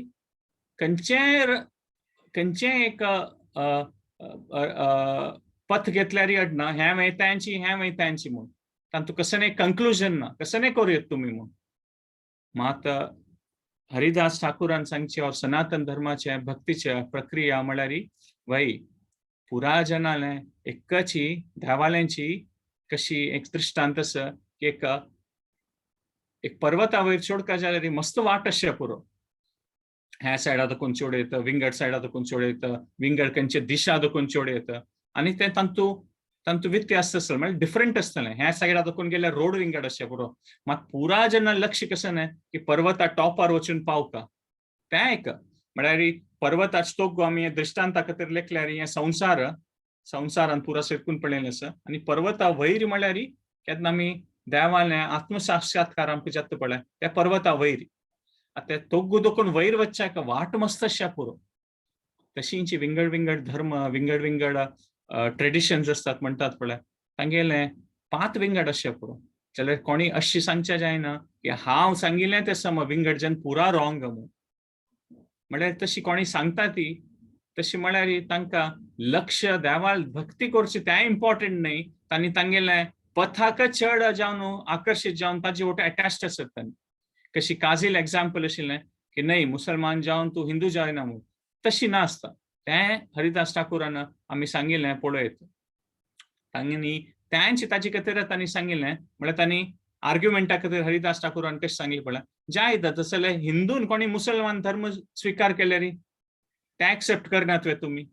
खंयचें खंयचें एक पथ घेतल्यार अडना, हें वयतांची हें वयतांची म्हूण तांतूं कसलें कंक्लुजन ना, कसलें करूं येत तुमी म्हूण. मात हरिदास ठाकुरान सांगचे और सनातन धर्माचे भक्तीचे प्रक्रिया म्हळ्यार वय पुरा जनाले एकची देवाल्यांची कशी एक दृष्टांत आसा की एक एक पर्वता वयर चोडका जाल्यार मस्त वाट आसच्या पुरो, ह्या सायडा दखून चोड येता, विंगड सायडा दखून चोड येता, विंगड खंयचे दिशा दखून चोड येता आनी तें तांतू तांतू व्यत्यास आसतलें, म्हळ्यार डिफरंट आसतलें. ह्या सायडा दखून गेल्यार रोड विंगड आसचे पुरो. मात पुरा जेन्ना लक्ष कशें न्ही की पर्वता टॉपार वचून पावका तें एक म्हळ्यार पर्वताच तोग्गो आमी दृश्टांता खातीर लेखल्यार हें संवसार संवसारान पुरा सरकून पडलेलें आसा आनी पर्वता वयर म्हळ्यार केन्ना आमी देवालें आत्मसाक्षात्कार आमकां जाता पळय त्या पर्वता वयर. आतां तोग्गो दखून वयर वचच्याक वाट मस्त आसच्या पुरो. तशींची विंगड विंगड धर्म विंगड विंगड ट्रेडिशन्स आसतात म्हणटात पळय, तांगेलें पात विंगड आसचें पुरो. जाल्यार कोणी अशी सांगचें जायना की हांव सांगिल्लें तें सम विंगड जन पुरा रॉंग म्हूण. म्हळ्यार तशी कोणी सांगता ती तशी म्हळ्यार तांकां लक्ष देवाल भक्ती करची तें इम्पॉर्टंट न्ही, तांणी तांगेलें पथाक चड जावन आकर्शीत जावन ताजे वटेन अटॅच्ड आसत तांणी. कशी काजील एग्जाम्पल आशिल्लें की न्ही मुसलमान जावन तूं हिंदू जायना म्हूण, तशी नासता. तें हरिदास ठाकुरान आमी सांगिल्लें पळयत तांणी तेंच ताजे खातीर तांणी सांगिल्लें. म्हळ्यार तांणी आर्ग्युमेंटा खातीर हरिदास ठाकुरान कशें सांगिल्लें पळय, जायत तशें जाल्यार हिंदून कोणी मुसलमान धर्म स्विकार केल्यार तें एक्सेप्ट करनात वे तुमी.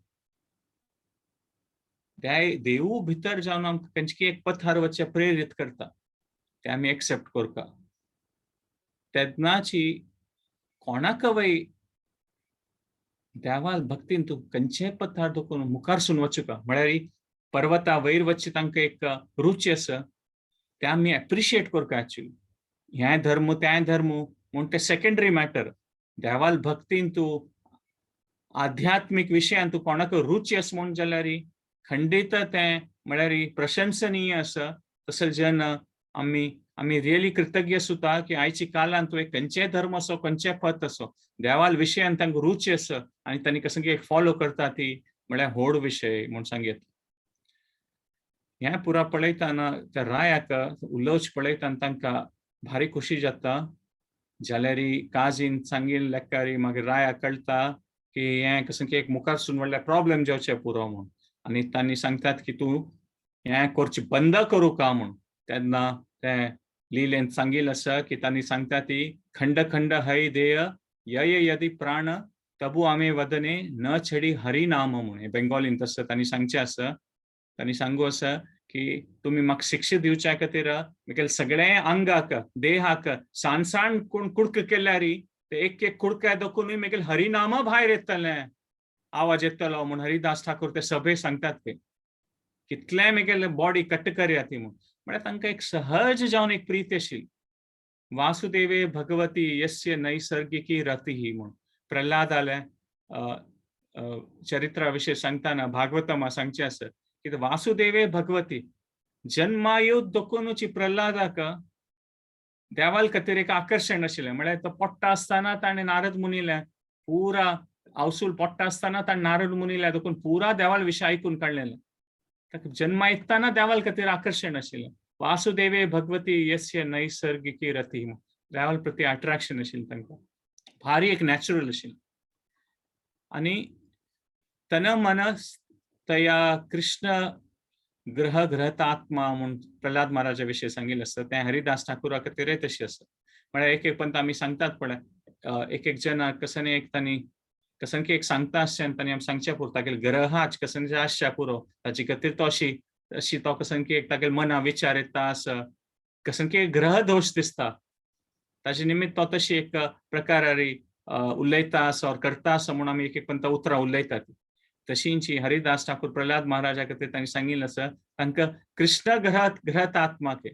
देवू भितर जावन आमकां खंयची एक पथार वचचें प्रेरीत करता तें आमी एक्सेप्ट करता. तेन्नाची कोणाक वय देवाल भक्तीन तूं खंयचेय पथार दखून मुखार सून वचूका, म्हळ्यार पर्वता वयर वचची तांकां एक रुची आसा तें आमी एप्रिशिएट करता. एक्चुअली हें धर्म तें धर्म म्हूण तें सेकेंडरी मॅटर. देवाल भक्तीन तूं आध्यात्मीक विशयान तूं कोणाक रुची आसा म्हूण जाल्यार खंडीत तें म्हळ्यार प्रशंसनीय आसा. तशें जेन्ना आमी आमी रियली कृतज्ञ सुद्दां की आयच्या काळान तुवें खंयचेय धर्म असो खंयचेय पथ असो देवाल विशयान तांकां रुची आसा आनी तांणी कसं एक फॉलो करता ती म्हळ्यार व्हड विशय म्हूण सांगयत. हें पुरा पळयतना त्या रायाक उलोवच पळयतना तांकां भारी खुशी जाता. जाल्यार काजीन सांगिल्लें लेखारी मागीर रायाक कळटा की हें कसं की एक मुखार सून व्हडलें प्रॉब्लेम जावचें पुरो म्हूण आनी तांणी सांगतात की तूं हें करचें बंद करूं का म्हूण. तेन्ना तें लिलेन सांगिल्लें आसा की तांणी सांगता ती खंड खंड हय देय यय यदि प्राण तबु आमे वदने न छडी हरि नाम म्हूण. हें बेंगोलीन तशें तांणी सांगचें आसा. तांणी सांगू आसा की तुमी म्हाका शिक्षा दिवच्या खातीर म्हगेले सगळे आंगाक देहाक सान सान कोण कुडक केल्यार ते एक एक कुडक्या दखूनय म्हगेले हरिनाम भायर येतलें आवाज येतलो म्हूण हरिदास ठाकूर ते सभे सांगतात. ते कितलें म्हगेले बॉडी कट करया ती म्हूण. म्हळ्यार तांकां एक सहज जावन एक प्रीती आशिल्ली. वासुदेवे भगवती यस्य नैसर्गिकी रती म्हूण प्रल्हादाले चरित्रा विशय सांगतना भागवतमा सांगचें आसा की वासुदेवे भगवती जन्मायो दखूनची प्रल्हादाक देवाल खातीर एक आकर्शण आशिल्लें. म्हळ्यार तो पोट्टा आसतना ताणें नारद मुनीले पुरा आवसूल पोट्टा आसतना ताणें नारद मुनीले देखून पुरा देवाल विशय आयकून काडलेलें. ताका जन्मायतना देवाल खातीर आकर्शण आशिल्लें. वासुदेवे भगवती यस्य नैसर्गिकी रती. देवाल प्रती अट्रॅक्शन आशिल्लें तांकां, भारी एक नॅचरल आशिल्लें. आनी तन मन तया कृष्ण ग्रह ग्रहतात्मा म्हूण प्रल्हाद महाराजा विशीं सांगिल्लें आसता, तें हरिदास ठाकुरा खातीरय तशें आसा. म्हळ्यार एक एक पंत आमी सांगतात पळय, एक एक जन कसनी एक तांणी कसनकी एक सांगता आसचें आनी तांणी आमी सांगचें पुरो, तागेले ग्रहाच कसनचे आसच्या पुरो, ताचे खातीर तो अशी अशी तो कसनकी एक तागेले मना विचार येता आसा, कसनकी एक ग्रह दोश दिसता, ताजे निमित्त तो तशी एक प्रकारारी उलयता आसा और करता आसा म्हूण आमी एक एक पंत उतरां उलयतात. तशींची हरिदास ठाकूर प्रल्हाद महाराजा खातीर तांणी सांगिल्लें आसा, तांकां कृष्ण ग्रह ग्रहतात्माके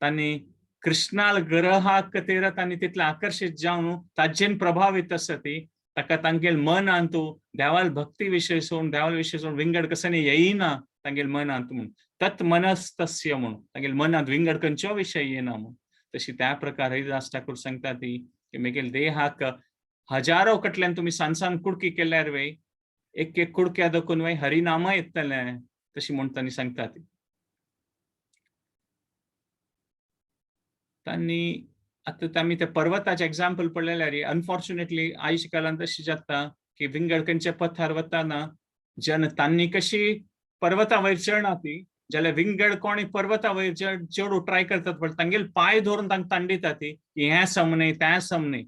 तांणी कृष्णाल ग्रहा खातीर तांणी तितलें आकर्शीत जावन ताजेन प्रभावीत आसा ती, ताका तांगेल मनांत देवाल भक्ती विशय सोडून देवाल विशय सोडून विंगड कसानी येयना तांगेल मनांत म्हूण, तत् मनस्तस्य म्हूण तांगेल मनांत विंगड खंयचो विशय येना म्हूण. तशी त्या प्रकार हरिदास ठाकूर सांगता ती की मेगेल देहाक हजारो कटल्यान तुमी सान सान कुडकी केल्यार वय एक एक कुडक्या दखून वय हरिनाम येतलें, तशी म्हूण तांणी सांगता ती. तांणी आतां आमी त्या पर्वताचें एग्जाम्पल पळयल्यार अनफॉर्च्युनेटली आयज काळांत तशें जाता की विंगड खंयच्या पथार वतना जन तांणी कशी पर्वता वयर चडना ती, जाल्यार विंगड कोणी पर्वता वयर चडू ट्राय करतात पण तांगेले पांय धरून तांकां तांडिता ती की हें सम न्हय तें सम न्हय,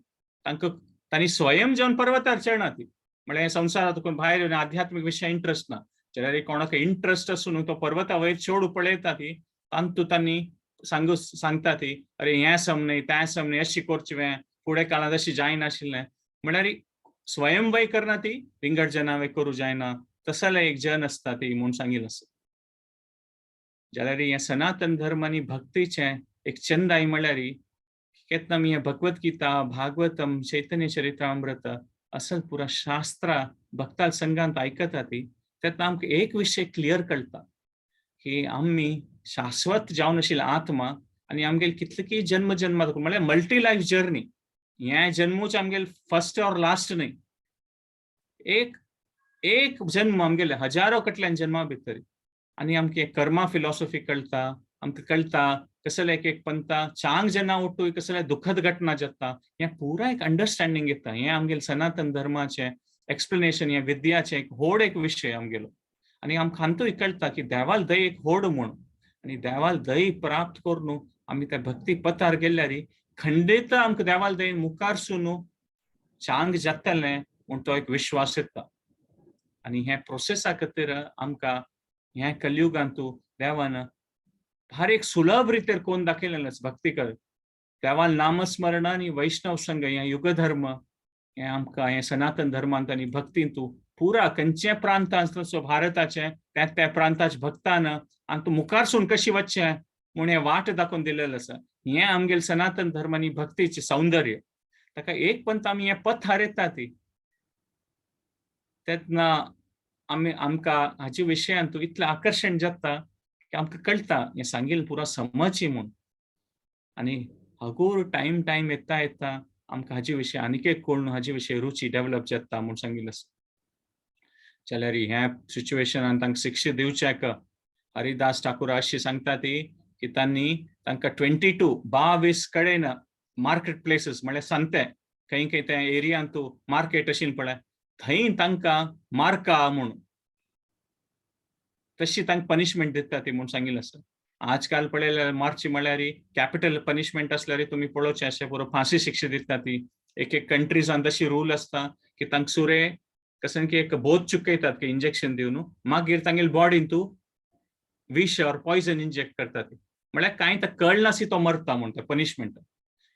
तांकां तांणी स्वयं जेवन पर्वतार चडना ती. म्हळ्यार हें संवसारांत कोण भायर येवन आध्यात्मीक विशय इंट्रस्ट ना, जाल्यार कोणाक इंट्रस्ट आसून तो पर्वता वयर चडू पळयता ती, तांतू तांणी सांगता ती अरे हें सम न्हय तें सम न्हय, अशी करची वें फुडें काळांत अशी जायनाशिल्लें. म्हळ्यार स्वयं वय करना ती विंगड जनां वय करूं जायना, तसले एक जन आसता ती म्हूण सांगिल्लें आसा. जाल्यार हें सनातन धर्म आनी भक्तीचें एक चंदाय म्हळ्यार केन्ना आमी हें भगवत गीता, भागवतम, चैतन्य चरित्रामृत असल पुरा शास्त्रां भक्तां संघांत आयकता ती, तेन्ना आमकां एक विशय क्लियर कळटा की आमी शाश्वत जावन आशिल्ले आत्मा आनी आमगेले कितले जन्म जन्मा म्हळ्यार मल्टी लायफ जर्नी, हें जन्मूच आमगेले फर्स्ट ऑर लास्ट न्हय, एक एक जन्म आमगेले हजारो कटल्यान जन्मा भितर आनी आमकां कर्मा फिलॉसॉफी कळटा, आमकां कळटा कसले एक एक पंथा चांग जेन्ना उठूय कसले दुखद घटना जाता, हें पुरा एक अंडरस्टँडींग येता. हें आमगेले सनातन धर्माचें एक्सप्लेनेशन, हें विद्याचें एक व्हड एक विशय आमगेलो. आनी आमकां हातूंत कळटा की देवाल दय एक व्हड म्हूण, आनी देवाल दय प्राप्त करून आमी त्या भक्ती पथार गेल्यार खंडीत आमकां देवाल दयेन मुखार सून चांग जातलें म्हूण तो एक विश्वास येता. आनी हे प्रोसेसा खातीर आमकां ह्या कलयुगांतू देवान भारी एक सुलभ रितीर कोण दाखयलेलें भक्ती कर, देवान नामस्मरण आनी वैष्णव संघ हें युगधर्म हें आमकां हें सनातन धर्मांत आनी भक्तींतू पुरा खंयच्या प्रांतांत भारताचें त्या त्या प्रांताच्या भक्तान आनी तूं मुखारसून कशी वचचें म्हूण हें वाट दाखोवन दिलेलें आसा. हें आमगेलें सनातन धर्म आनी भक्तीचें सौंदर्य. ताका एक पंथ आमी हें पथार येता ती तेन्ना आमी आमकां हाचे विशयांत इतलें आकर्शण जाता की आमकां कळटा हें सांगिल्लें पुरा समज म्हूण. आनी हगूर टायम टायम येता येता आमकां हाजे विशय आनीक एक कळून हाजे विशय रुची डेवलप जाता म्हूण सांगिल्लें आसा. जाल्यार ह्या सिच्युएशनान तांकां शिक्षा दिवच्याक हरिदास ठाकूर अशी सांगता ती की तांणी तांकां 22 कडेन मार्केट प्लेसीस म्हळ्यार सांते खंय खंय त्या एरियांत मार्केट आशिल्लें पळय थंय तांकां मार्का म्हूण तशी तांकां पनिशमेंट दिता ती म्हूण सांगिल्लें आसा. आजकाल पळयल्यार मार्ची म्हळ्यार कॅपिटल पनिशमेंट आसल्यार तुमी पळोवचें अशें पुरो फांशी शिक्षा दिता ती. एक एक कंट्रीजान तशी रूल आसता की तांकां सुरे कशें की एक बोध चुकयतात की इंजेक्शन दिवन मागीर तांगेले बॉडीन तूं विश ऑर पॉयजन इंजेक्ट करतात. म्हळ्यार कांय तर कळनासी तो मरता म्हूण ते पनिशमेंट.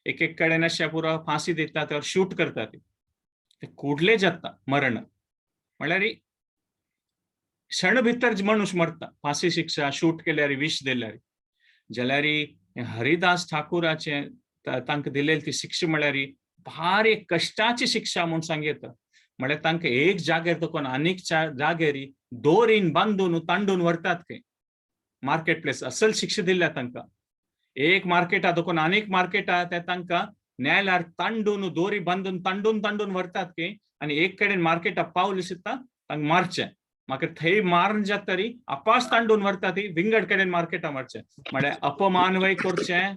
एक एक कडेन अशें पुरो फांशी दितात ऑर शूट करतात, ते कुडले जाता मरण म्हळ्यार क्षण भितर मनुष्य मरता फांशी शिक्षा शूट केल्यार विश दिल्यार. जाल्यार हरिदास ठाकुराचे तांकां दिलेली ती शिक्षा म्हळ्यार भारी कश्टाची शिक्षा म्हूण सांगता. म्हळ्यार तांकां एक जाग्यार तकून आनीक जाग्यार दोरीन बांदून तांडून व्हरतात खंय मार्केट प्लेस असल शिक्षा दिल्या तांकां. एक मार्केटा तकून आनीक मार्केटा ते तांकां न्यायालयार तांडून दोरी बांदून तांडून तांडून व्हरतात खंय आनी एक कडेन मार्केटा पावले सुद्दां तांकां मारचें, मागीर थंय मारून जाता तरी आपास तांडून व्हरता ती विंगड कडेन मार्केटा मारचें. म्हळ्यार अपमान वय करचें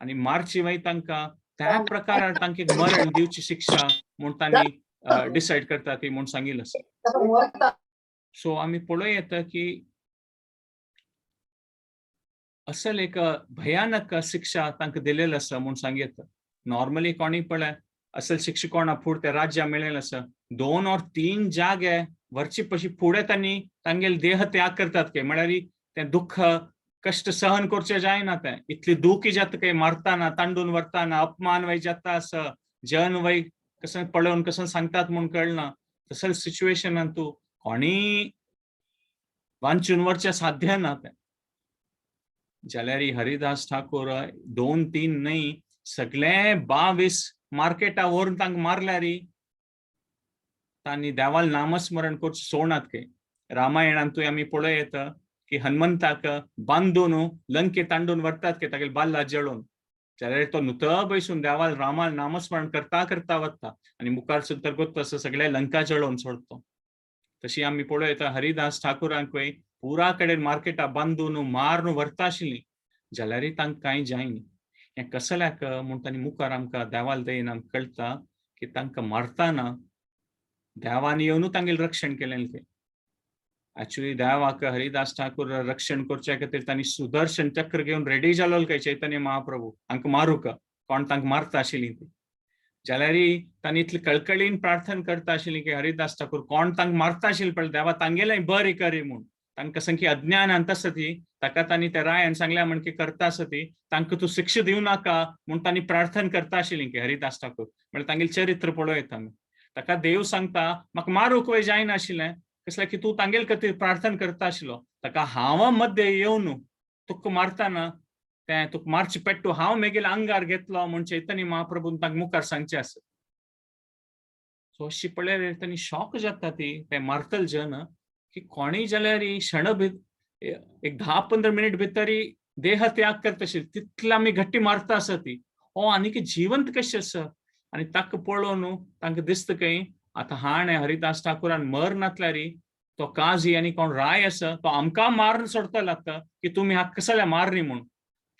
आनी मारची वय तांकां त्या प्रकारान तांकां मरण दिवची शिक्षा म्हूण तांणी डिसायड करता ती म्हूण सांगिल्लें आसा. सो आमी पळोवं येता की असल एक भयानक शिक्षा तांकां दिलेली आसा म्हूण सांग येता. नॉर्मली कोणी पळय असल शिक्षा कोणा फुडें ते राज्या मेळिल्लें आसा, 2 और 3 जागे वरची पशी फुडें तांणी तांगेले देह त्याग करतात काय, म्हळ्यार तें दुःख कष्ट सहन करचें जायना, तें इतली दुखी जाता काय मारताना तांडून व्हरताना अपमान वय जाता आसा, जन वय कसं पळोवन कसं सांगतात म्हूण कळना. तसले सिच्युएशनान तूं कोणी वांचून वरचें साध्य ना तें. जाल्यार हरिदास ठाकूर 2-3 न्हय सगळे 22 मार्केटा व्हरून तांकां मारल्यार तांणी देवाल नामस्मरण करचें सोडनात काय. रामायणांतूय आमी पळोवं येता की हनुमंताक बांदून लंके तांडून व्हरतात की तागेले बाल्ला जळोवन, जाल्यार तो नुत बैसून देवाल रामाल नामस्मरण करता करता वता आनी मुखार सुद्दां तसो सगळे लंका जळोवन सोडतो. तशी आमी पळोवं येता हरिदास ठाकूरांकूय पुरा कडेन मार्केटा बांदून मारून व्हरता आशिल्ली, जाल्यारय तांकां कांय जायना. हें कसल्याक म्हूण तांणी मुखार आमकां देवाल दयेन आमकां कळटा की तांकां मारतना देवान येवन तांगेलें रक्षण केलें. तें एक्चुअली देवाक हरिदास ठाकूर रक्षण करच्या खातीर तांणी सुदर्शन चक्र घेवन रेडी जालो काय चैतन्य महाप्रभू हांकां मारूंक, कोण तांकां मारता आशिल्ली ती. जाल्यार तांणी इतली कळकळीन प्रार्थना करता आशिल्ली की हरिदास ठाकूर कोण तांकां मारता आशिल्ली पळय देवा तांगेलें बरें करी म्हूण. तांकां संख्या अज्ञानान आसता ती ताका तांणी त्या रायान सांगल्या म्हण की करता आसा ती तांकां तूं शिक्षा दिवं नाका म्हूण तांणी प्रार्थना करता आशिल्ली की हरिदास ठाकूर. म्हळ्यार तांगेलें चरित्र पळोवं येता आमी. ताका देव सांगता म्हाका मारूंक वय जायनाशिल्लें, कसलें की तूं तांगेले खातीर प्रार्थना करता आशिल्लो, ताका हांव मध्य येवन तुका मारतना तें तुका मारचे पेट्टू हांव मेगेल्या अंगार घेतलो म्हूण चैतन्य महाप्रभून तांकां मुखार सांगचें आसा. सो अशी पळयल्यार तांणी शॉक जाता ती ते मारतले जन की कोणीय जाल्यार क्षण एक 10-15 मिनिट भितर देह त्याग करता आशिल्ली तितले आमी घट्टी मारता आसा ती हो आनीक जिवंत कशें आसा. आनी ताका पळोवन तांकां दिसता काय आतां हाणें हरिदास ठाकूरान मर नातल्यार तो काजी आनी कोण राय आसा तो आमकां मारून सोडतलो आतां की तुमी हाका कसल्या मारनी म्हूण.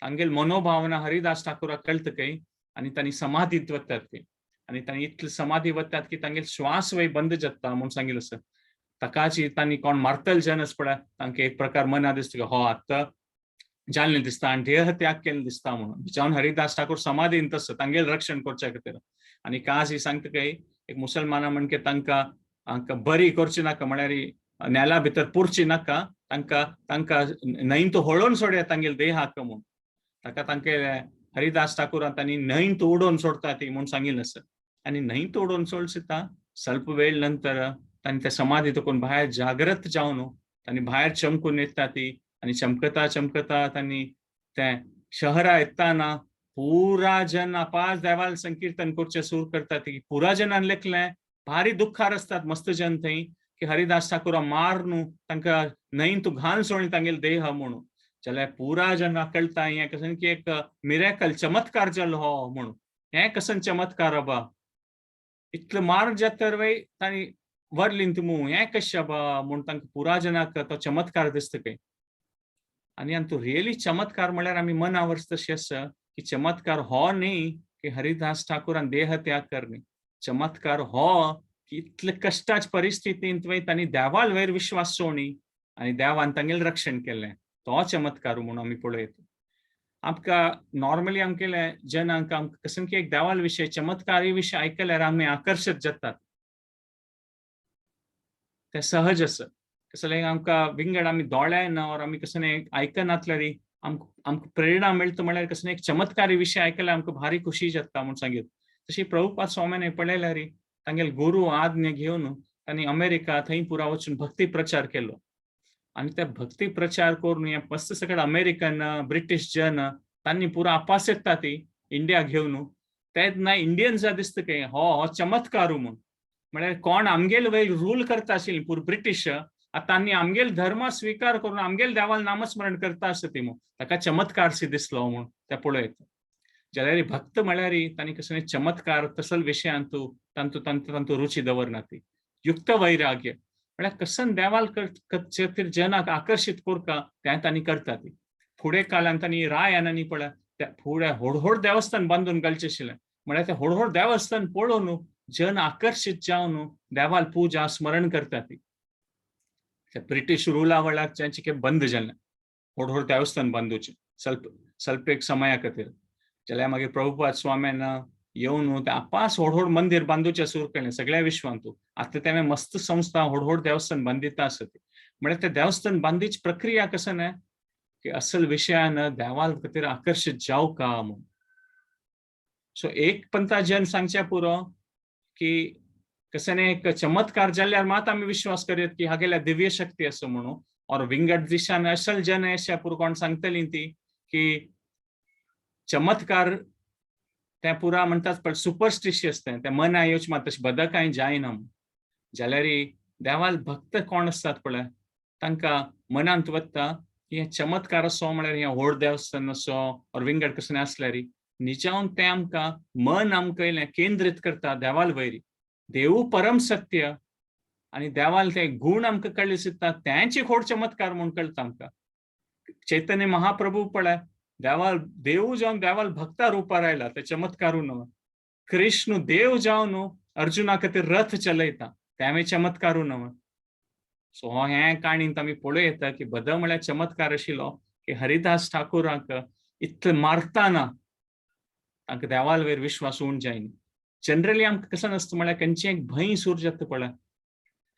तांगेली मनोभावना हरिदास ठाकूराक कळटा काय आनी तांणी समाधीत वतात ते आनी तांणी इतले समाधी वतात की तांगेले श्वास वय बंद जाता म्हूण सांगिल्लें आसा. ताकाची तांणी कोण मारतले जन आसा पळय तांकां एक प्रकार मना दिसता की हो आतां जाल्लें दिसता आनी देह त्याग केल्लो दिसता म्हणून. जावन हरिदास ठाकूर समाधीन तसो तांगेलें रक्षण करच्या खातीर. आनी काजी सांगता काय एक मुसलमाना म्हणके तांकां हांकां बरी करची नाका, म्हळ्यार नेला भितर पुरची नाका, तांकां तांकां न्हंयंत होळोवन सोडया तांगेले देहाक म्हूण. ताका तांके हरिदास ठाकूरान तांणी न्हंयंत उडोवन सोडता ती म्हूण सांगिल्लें आसा. आनी न्हंयंत उडोवन सोडता स्वल्प वेळ नंतर तांणी त्या समाधी तकून भायर जागृत जावन तांणी भायर चमकून येता ती आनी चमकता चमकता तांणी ते शहरा येताना पुरा जन पांच देवाल संकीर्तन करचें सुरू करता ती. पुरा जनान लेखलें भारी दुख्खार आसतात मस्त जन थंय की हरिदास ठाकूरा मार न्हू तांकां न्हंयंत घाल सोडली तांगेले देह म्हणून. जाल्यार पुरा जनाक कळटा हें कशें की एक मिरेकल चमत्कार जालो हो म्हणून. हें कसन चमत्कार बा, इतलें मार जाता वय तांणी व्हरली तुमू हें कशें बा म्हूण तांकां पुरा जनाक तो चमत्कार दिसता खंय. आनी आनी रियली चमत्कार म्हळ्यार आमी मना वर्स तशें आसा की चमत्कार हो न्ही की हरिदास ठाकूरान देह त्याग करणी, चमत्कार हो की इतले कश्टाच्या परिस्थितींत वय तांणी देवाल वयर विश्वास सोडणी आनी देवान तांगेलें रक्षण केलें, तो चमत्कार म्हणून आमी पळयता. आमकां नॉर्मली आमगेले जनांक आमकां कसं की एक देवाल विशय चमत्कारी विशय आयकल्यार आमी आकर्शीत जातात, ते सहज आसा. कसलें आमकां विंगड आमी दोळ्यान और आमी कसलें आयकनातल्यार आमकां आमकां प्रेरणा मेळटा, म्हळ्यार कसलें एक चमत्कारी विशय आयकल्यार आमकां भारी खुशी जाता म्हूण सांगीत. तशी प्रभुपाद स्वाम्यान पळयल्यार तांगेले गुरू आज्ञा घेवन तांणी अमेरिका थंय पुरा वचून भक्ती प्रचार केलो आनी ते भक्ती प्रचार करून हे मस्त सगळे अमेरिकन ब्रिटीश जन तांणी पुरा अपास येता ती इंडिया घेवन तेन्ना इंडियन्स दिसता काय हो हो चमत्कार म्हूण. म्हळ्यार कोण आमगेले वयर रूल करता आशिल्ली पूर ब्रिटीश आतां तांणी आमगेले धर्म स्विकार करून आमगेले देवाल नामस्मरण करता आसता ती म्हूण ताका चमत्कार सी दिसलो म्हूण ते पळयत. जाल्यार भक्त म्हळ्यार तांणी कसले चमत्कार तसल विशयांतू तांतू तांतू तांतू रुची दवरना ती. युक्त वैराग्य म्हळ्यार कसन देवाल खातीर जनाक आकर्शीत करता तें तांणी करता ती. फुडें काळान तांणी रायान पळय त्या फुडें व्हड व्हड देवस्थान बांदून घालचें आशिल्लें. म्हळ्यार ते व्हड व्हड देवस्थान पळोवन जन आकर्शीत जावन देवाल पूजा स्मरण करतात. ती ब्रिटीश रुला वेळार तेंचे बंद जालें व्हड व्हड देवस्थान बांदूचे ಸ್ವಲ್ಪ ಸ್ವಲ್ಪ एक समया खातीर. जाल्यार मागीर प्रभुपाद स्वाम्यान येवन ते आपास व्हड व्हड मंदिर बांदूचे सुरू केलें सगळ्या विश्वांतू. आतां तेणें मस्त संस्था व्हड व्हड देवस्थान बांदिता आसत. म्हळ्यार ते देवस्थान बांदीची प्रक्रिया कसं न्हय की असल विशयान देवाल खातीर आकर्शीत जावका म्हूण. सो एक पंथा जन सांगच्या पुरो की कसं न्हय एक चमत्कार जाल्यार मात आमी विश्वास करयत की हागेल्या दिव्य शक्ती आसा म्हणून. और विंगड दिशान असल जन अशा पुरो कोण सांगतली ती की चमत्कार ते पुरा म्हणटात, पण सुपरस्टिशियस तें, ते मना येवचें मात तशें बद कांय जायना. जाल्यार देवाल भक्त कोण आसतात पळय, तांकां मनांत वता की हे चमत्कार असो, म्हळ्यार हें व्हड देवस्थान असो और विंगड कसलें आसल्यार निजावन तें आमकां मन आमकां येयलें केंद्रीत करता देवाल वयरी. देव परम सत्य आनी देवाल ते गुण आमकां कळ्ळे सुद्दां तेंच एक व्हड चमत्कार म्हूण कळटा आमकां. चैतन्य महाप्रभू पळय, देवाल देव जावन देवाल भक्ता रुपार आयला, ते चमत्कारू न्हय. कृष्ण देव जावन अर्जुना खातीर रथ चलयता, तेंवूय चमत्कारू न्हय. सो हो हें काणींत आमी पळोवं येता की बद म्हळ्यार चमत्कार आशिल्लो की हरिदास ठाकुराक इतलें मारताना तांकां देवाल वयर विश्वास उण जायना. जनरली आमकां कसो नासता, म्हळ्यार खंयचें एक भंय सूर जाता पळय,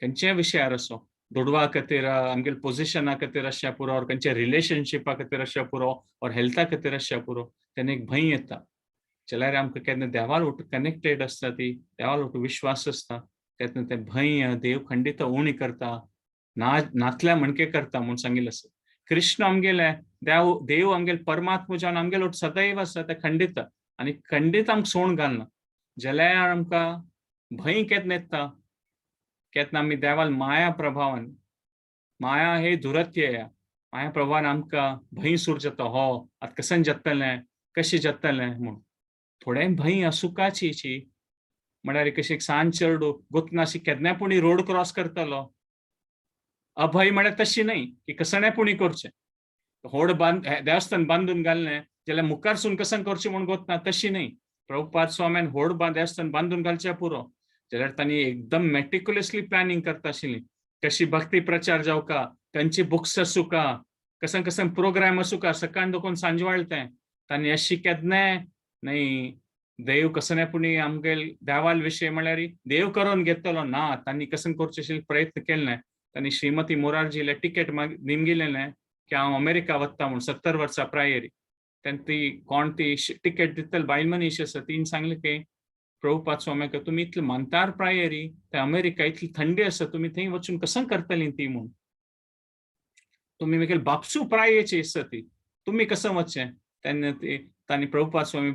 खंयच्याय विशयार असो, दुडवा खातीर, आमगेले पोजिशना खातीर आसच्या पुरो, ऑर खंयच्या रिलेशनशिपा खातीर आसच्या पुरो, ऑर हेल्था खातीर आसच्या पुरो, तेन्ना एक भंय येता. जाल्यार आमकां केन्ना देवाल वट कनेक्टेड आसता ती, देवाल वट विश्वास आसता, तेन्ना तें भंय देव खंडीत उणी करता, ना नातल्या म्हणके करता म्हूण सांगिल्लें आसा. कृष्ण आमगेले देव, देव आमगेले परमात्मा जावन आमगेले वट सदैव आसा, ते खंडीत आनी खंडीत आमकां सोण घालना. जाल्यार आमकां भंय केन्ना येता? केन्ना आमी देवाल माया प्रभावान, माया हे दुरत्यय, माया प्रभावान आमकां भंय सूर जाता, हो आतां कशें जातलें, कशें जातलें म्हूण. थोडें भंय असुकाची, म्हळ्यार कशें एक सान चेडूं गोतनाशी केन्ना पुणी रोड क्रॉस करतलो. अभय म्हळ्यार तशी न्हय की कसणें पुणी करचें, होड बांद देवस्थान बांदून घाललें जाल्यार मुखारसून कसं करचें म्हूण गोतना, तशी न्हय. प्रभुपाद स्वाम्यान होड देवस्थान बांदून घालचें पुरो जाल्यार तांणी एकदम मेटिक्युलसली प्लॅनिंग करता आशिल्ली, कशी भक्ती प्रचार जावका, खंयची बुक्स आसूका, कसं कसं प्रोग्राम आसूका, सकाळ दोकोन सांजवाळ तें तांणी अशी केन्नाय न्हय देव कसं पुणी आमगेल देवाल विशय म्हळ्यार देव करून घेतलो ना. तांणी कसं करचें अशें प्रयत्न केले. तांणी श्रीमती मोरारजीले टिकेट निमगिलेलें की हांव अमेरिका वता म्हूण 70 वर्सां प्रायरी. तेन्ना ती कोण ती टिकेट दितले बायल मनीस आसा, तिणें सांगलें की प्रभुपाद स्वाम्याक, तुमी इतले मानतार प्रायरी, ते अमेरिका इतली थंडी आसा, तुमी थंय वचून कसं करतली ती म्हूण. तुमी म्हगेले बापसू प्रायेची आसा ती, तुमी कसं वचचें? तेन्ना ती तांणी प्रभुपाद स्वामी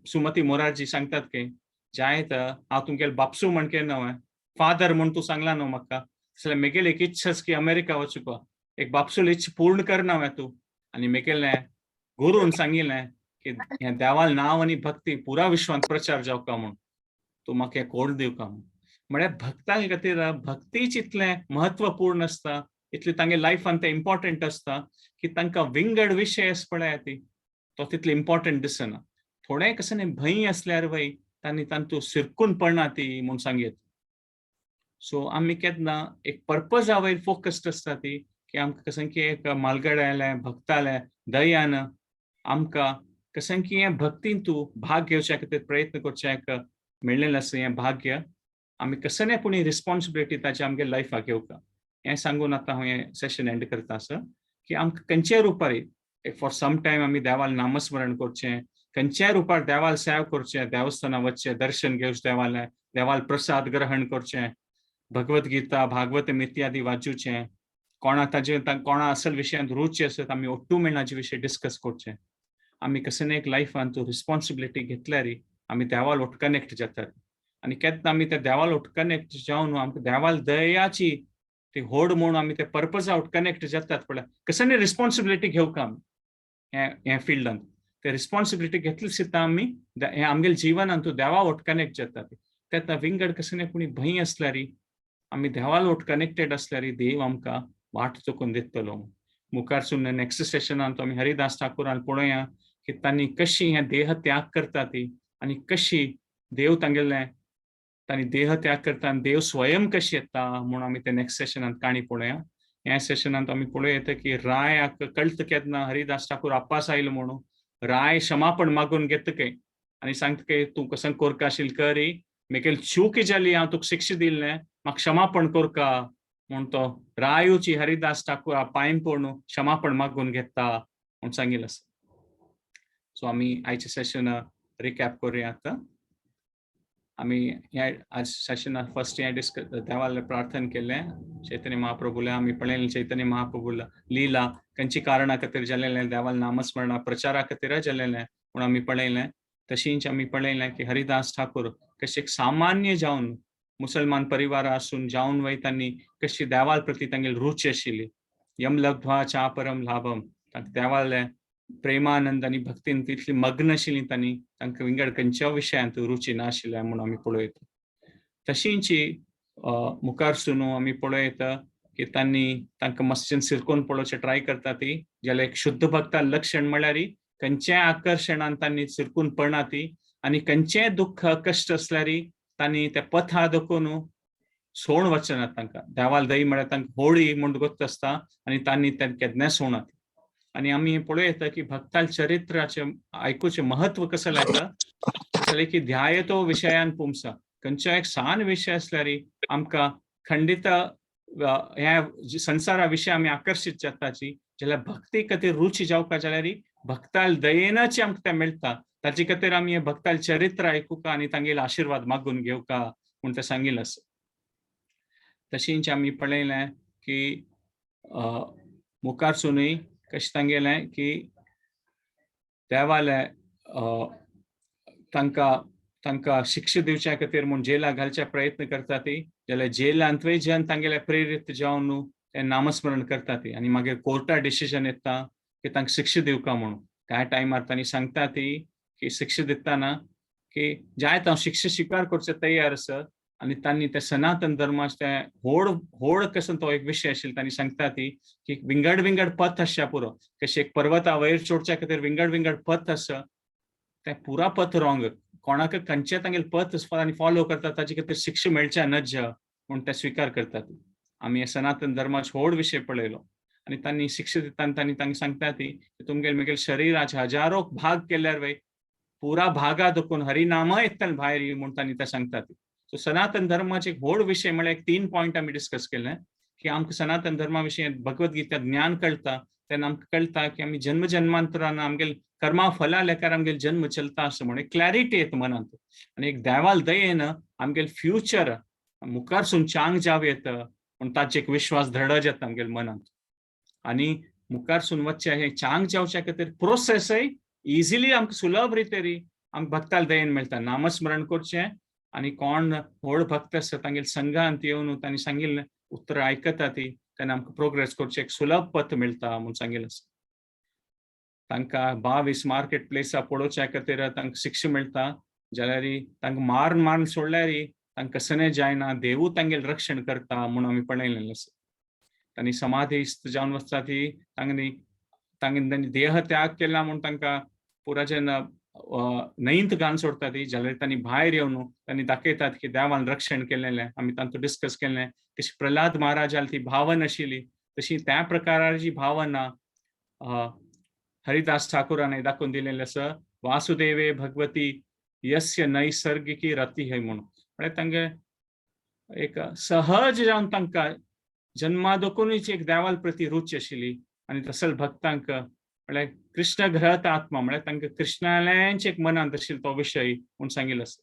सुमती मोरारजी सांगतात की जायत, हांव तुमगेले बापसू म्हणके न्हय, फादर म्हूण तूं सांगला न्हू म्हाका, जाल्यार म्हगेली एक इच्छा आसा की अमेरिका वचूंक, एक बापसूल इच्छा पूर्ण करना हांवें तूं. आनी म्हगेलें गुरून सांगिल्लें की हें देवाल नांव आनी भक्ती पुरा विश्वांत प्रचार जावका म्हूण तूं म्हाका हें कोड दिवका म्हूण. म्हळ्यार भक्तां खातीर भक्तीच इतलें महत्वपूर्ण आसता, इतलें तांगे लायफान तें इम्पॉर्टंट आसता की तांकां विंगड विशय आसा पळय ती तो तितलो इम्पॉर्टंट दिसना. थोडें कसं न्ही भंय आसल्यार वय तांणी तांतू सिरकून पडना ती म्हूण सांगयत. सो आमी केन्ना एक पर्पजा वयर फोकस्ड आसता ती की आमकां कसं की एक मालगड्यालें भक्तालें दयान आमकां कसं की हें भक्तीन तूं भाग घेवच्या खातीर प्रयत्न करचे मेळ्ळेलें आसा हें भाग्य, आमी कसं न्ही पूण रिस्पॉन्सिबिलिटी ताची आमगे लायफाक घेवका. हें सांगून आतां हांव हें सेशन एंड करता आसा की आमकां खंयच्याय रुपार फॉर सम टायम आमी देवाल नामस्मरण करचें, खंयच्याय रुपार देवाल सेवा करचें, देवस्थानां वचचें, दर्शन घेवचें देवालें, देवाल प्रसाद ग्रहण करचें, भगवत गीता, भागवतम इत्यादी वाचूचें. कोणा ताजे कोणा असल विशयांत रुची आसत, आमी ओट्टू मेळनाचे विशय डिस्कस करचें. आमी कसं एक लायफान तूं रिस्पॉन्सिबिलिटी घेतल्यार आमी देवाल वट कनेक्ट जातात आनी केन्ना आमी त्या देवाल वट कनेक्ट जावन आमकां देवाल दयाची ती होड म्हणून आमी ते पर्पजा वट कनेक्ट जातात पळय, कसं रिस्पॉन्सिबिलिटी घेवका आमी हे हे फिल्डांत, ते रिस्पॉन्सिबिलिटी घेतली सुद्दां आमी हे आमगेले जिवनान तूं देवा वट कनेक्ट जातात. तेन्ना विंगड कसं कोणी भंय आसल्यार, आमी देवाल वट कनेक्टेड आसल्यार देव आमकां वाट चोकून दितलो. मुखारसून नेक्स्ट सेशनान आमी हरिदास ठाकूरान पळोवया की तांणी कशी हें देह त्याग करता ती. आनी कशी देव तांगेले तांणी देह त्याग करता आनी देव स्वयं कशी येता म्हूण आमी ते नेक्स्ट सेशनांत काणी पळोवया. ह्या सेशनांत आमी पळोवया येता की रायाक कळत केन्ना हरिदास ठाकूर आपास आयलो म्हणून राय क्षमापण मागून घेत काय आनी सांगता की तूं कसं कोरका आशिल्ल करी, मेकेल चूक जाली, हांव तुका शिक्षा दिल्लें, म्हाका क्षमापण कोरका म्हूण तो रायूची हरिदास ठाकूर पांय पडून क्षमापण मागून घेता म्हूण सांगिल्लें आसा. सो आमी आयचें सेशन रिकॅप करुया. आतां आमी ह्या आज सेशनात फर्स्ट हें डिस्कस देवाले प्रार्थना केलें चैतन्य महाप्रभूले. आमी पळयलें चैतन्य महाप्रभूला लीला खंयची कारणा खातीर जालेलें, देवाल नामस्मरणा प्रचारा खातीर जालेलें म्हूण आमी पळयलें. तशींच आमी पळयलें की हरिदास ठाकूर कशे एक सामान्य जावन मुसलमान परिवार आसून जावन वय तांणी कशी देवाल प्रती तांगेली रुची आशिल्ली. यम लब्ध्वा चापरम लाभम, तांकां देवाले प्रेमानंद आनी भक्तीन तितली मग्न आशिल्ली तांणी, तांकां विंगड खंयच्या विशयांत रुची नाशिल्ल्या म्हूण आमी पळयता. तशींच मुखार सुनू आमी पळयता की तांणी तांकां मातशें सिरकोवन पळोवचें ट्राय करता ती, जाल्यार एक शुद्ध भक्ता लक्षण म्हळ्यार खंयच्याय आकर्शणान तांणी सिरकून पडना ती आनी खंयचेय दुख्ख कश्ट आसल्यार तांणी त्या पथा दाखोवन सोण वचनात. तांकां देवाल दही म्हळ्यार तांकां होळी म्हूण गोत्त आसता आनी तांणी तें केन्नाय सोडनात. आनी आमी पळोवं येता की भक्ताल चरित्राचें आयकुचें महत्व कसं लागता जाल्यार की ध्यायतो विशयान पुंसा, खंयचो एक सान विशय आसल्यार आमकां खंडित ह्या संसारा विशय आमी आकर्शीत जाताची, जाल्यार भक्ती खातीर रुची जावपा जाल्यार भक्ताल दयेनाची आमकां तें मेळटा. ताचे खातीर आमी हें भक्ताल चरित्र आयकुका आनी तांगेले आशिर्वाद मागून घेवका म्हूण तें सांगिल्लें आसा. तशींच आमी पळयलें की मुखारसुनूय कशें तांगेलें की देवाले तांकां तांकां शिक्षा दिवच्या खातीर म्हूण जेला घालच्या प्रयत्न करता ती, जाल्यार जेलांतूय जन तांगेले प्रेरीत जावन ते नामस्मरण करता ती आनी मागीर कोर्टा डिसिजन येता की तांकां शिक्षा दिवका म्हणून. त्या टायमार तांणी सांगता ती की शिक्षा दिताना की जायत हांव शिक्षा स्विकार करचें तयार आसा आनी तांणी ते सनातन धर्माचे ते होड होड कसो तो एक विशय आशिल्लो तांणी सांगता ती की विंगड विंगड पथ आसच्या पुरो, कशें एक पर्वता वयर चोडच्या खातीर विंगड विंगड पथ आसा, ते पुरा पथ रॉंग, कोणाक खंयचे तांगेले पथ आनी फॉलो करता ताचे खातीर शिक्षा मेळच्या नज म्हूण ते स्विकार करतात. आमी हे सनातन धर्माचे व्हड विशय पळयलो आनी तांणी शिक्षा दिता तांणी तांकां सांगता ती की तुमगेले म्हगेले शरिराचे हजारो भाग केल्यार वय पुरा भागा दखून हरिनाम येतले भायर म्हूण तांणी ते सांगतात. सो सनातन धर्माचे एक व्हड विशय म्हळ्यार एक 3 पॉयंट आमी डिस्कस केले की आमकां सनातन धर्मा विशीं भगवद्गीता ज्ञान कळटा तेन्ना आमकां कळटा की आमी जन्म जन्मांतरान आमगेले कर्मा फला लेखार आमगेले जन्म चलता असो म्हण एक क्लॅरिटी येता मनांत आनी एक देवाल दयेन आमगेले फ्युचर मुखारसून चांग जावं येता म्हूण ताचो एक विश्वास दृढ जाता आमगेले मनांत आनी मुखारसून वचचें हें चांग जावच्या खातीर प्रोसेसय इजिली आमकां सुलभ रितेरी आमकां भक्ताल दयेन मेळटा. नामस्मरण करचें आनी कोण व्हड भक्त आसा तांगेले संघांत येवन तांणी सांगिल्लें उतरां आयकता ती तेन्ना आमकां प्रोग्रेस करचें एक सुलभ पथ मेळटा म्हूण सांगिल्लें आसा. तांकां 22 मार्केट प्लेसा पळोवच्या खातीर तांकां शिक्षा मेळटा जाल्यार तांकां मारून मारून सोडल्यार तांकां कसलें जायना, देवू तांगेलें रक्षण करता म्हूण आमी पळयलें आसा. तांणी समाधी जावन वचता ती तांणी तांणी देह त्याग केला म्हूण तांकां पुराचें न्हंयंत घालून सोडटा ती, जाल्यार तांणी भायर येवन तांणी दाखयतात की देवान रक्षण केलेलें. आमी तांतूं डिस्कस केलें तशी प्रल्हाद महाराजाल ती भावना आशिल्ली तशी त्या प्रकाराची भावना हरिदास ठाकूरान दाखोवन दिलेलें आसा. वासुदेवे भगवती यस्य नैसर्गिकी रती है म्हणून म्हळ्यार तांगे एक सहज जावन तांकां जन्मा दखूनच एक देवाल प्रती रुची आशिल्ली आनी तसल भक्तांक म्हळ्यार कृष्ण ग्रहत आत्मा म्हळ्यार तांकां कृष्णालेंच एक मनांत आशिल्लो तो विशय म्हूण सांगिल्लो आसा.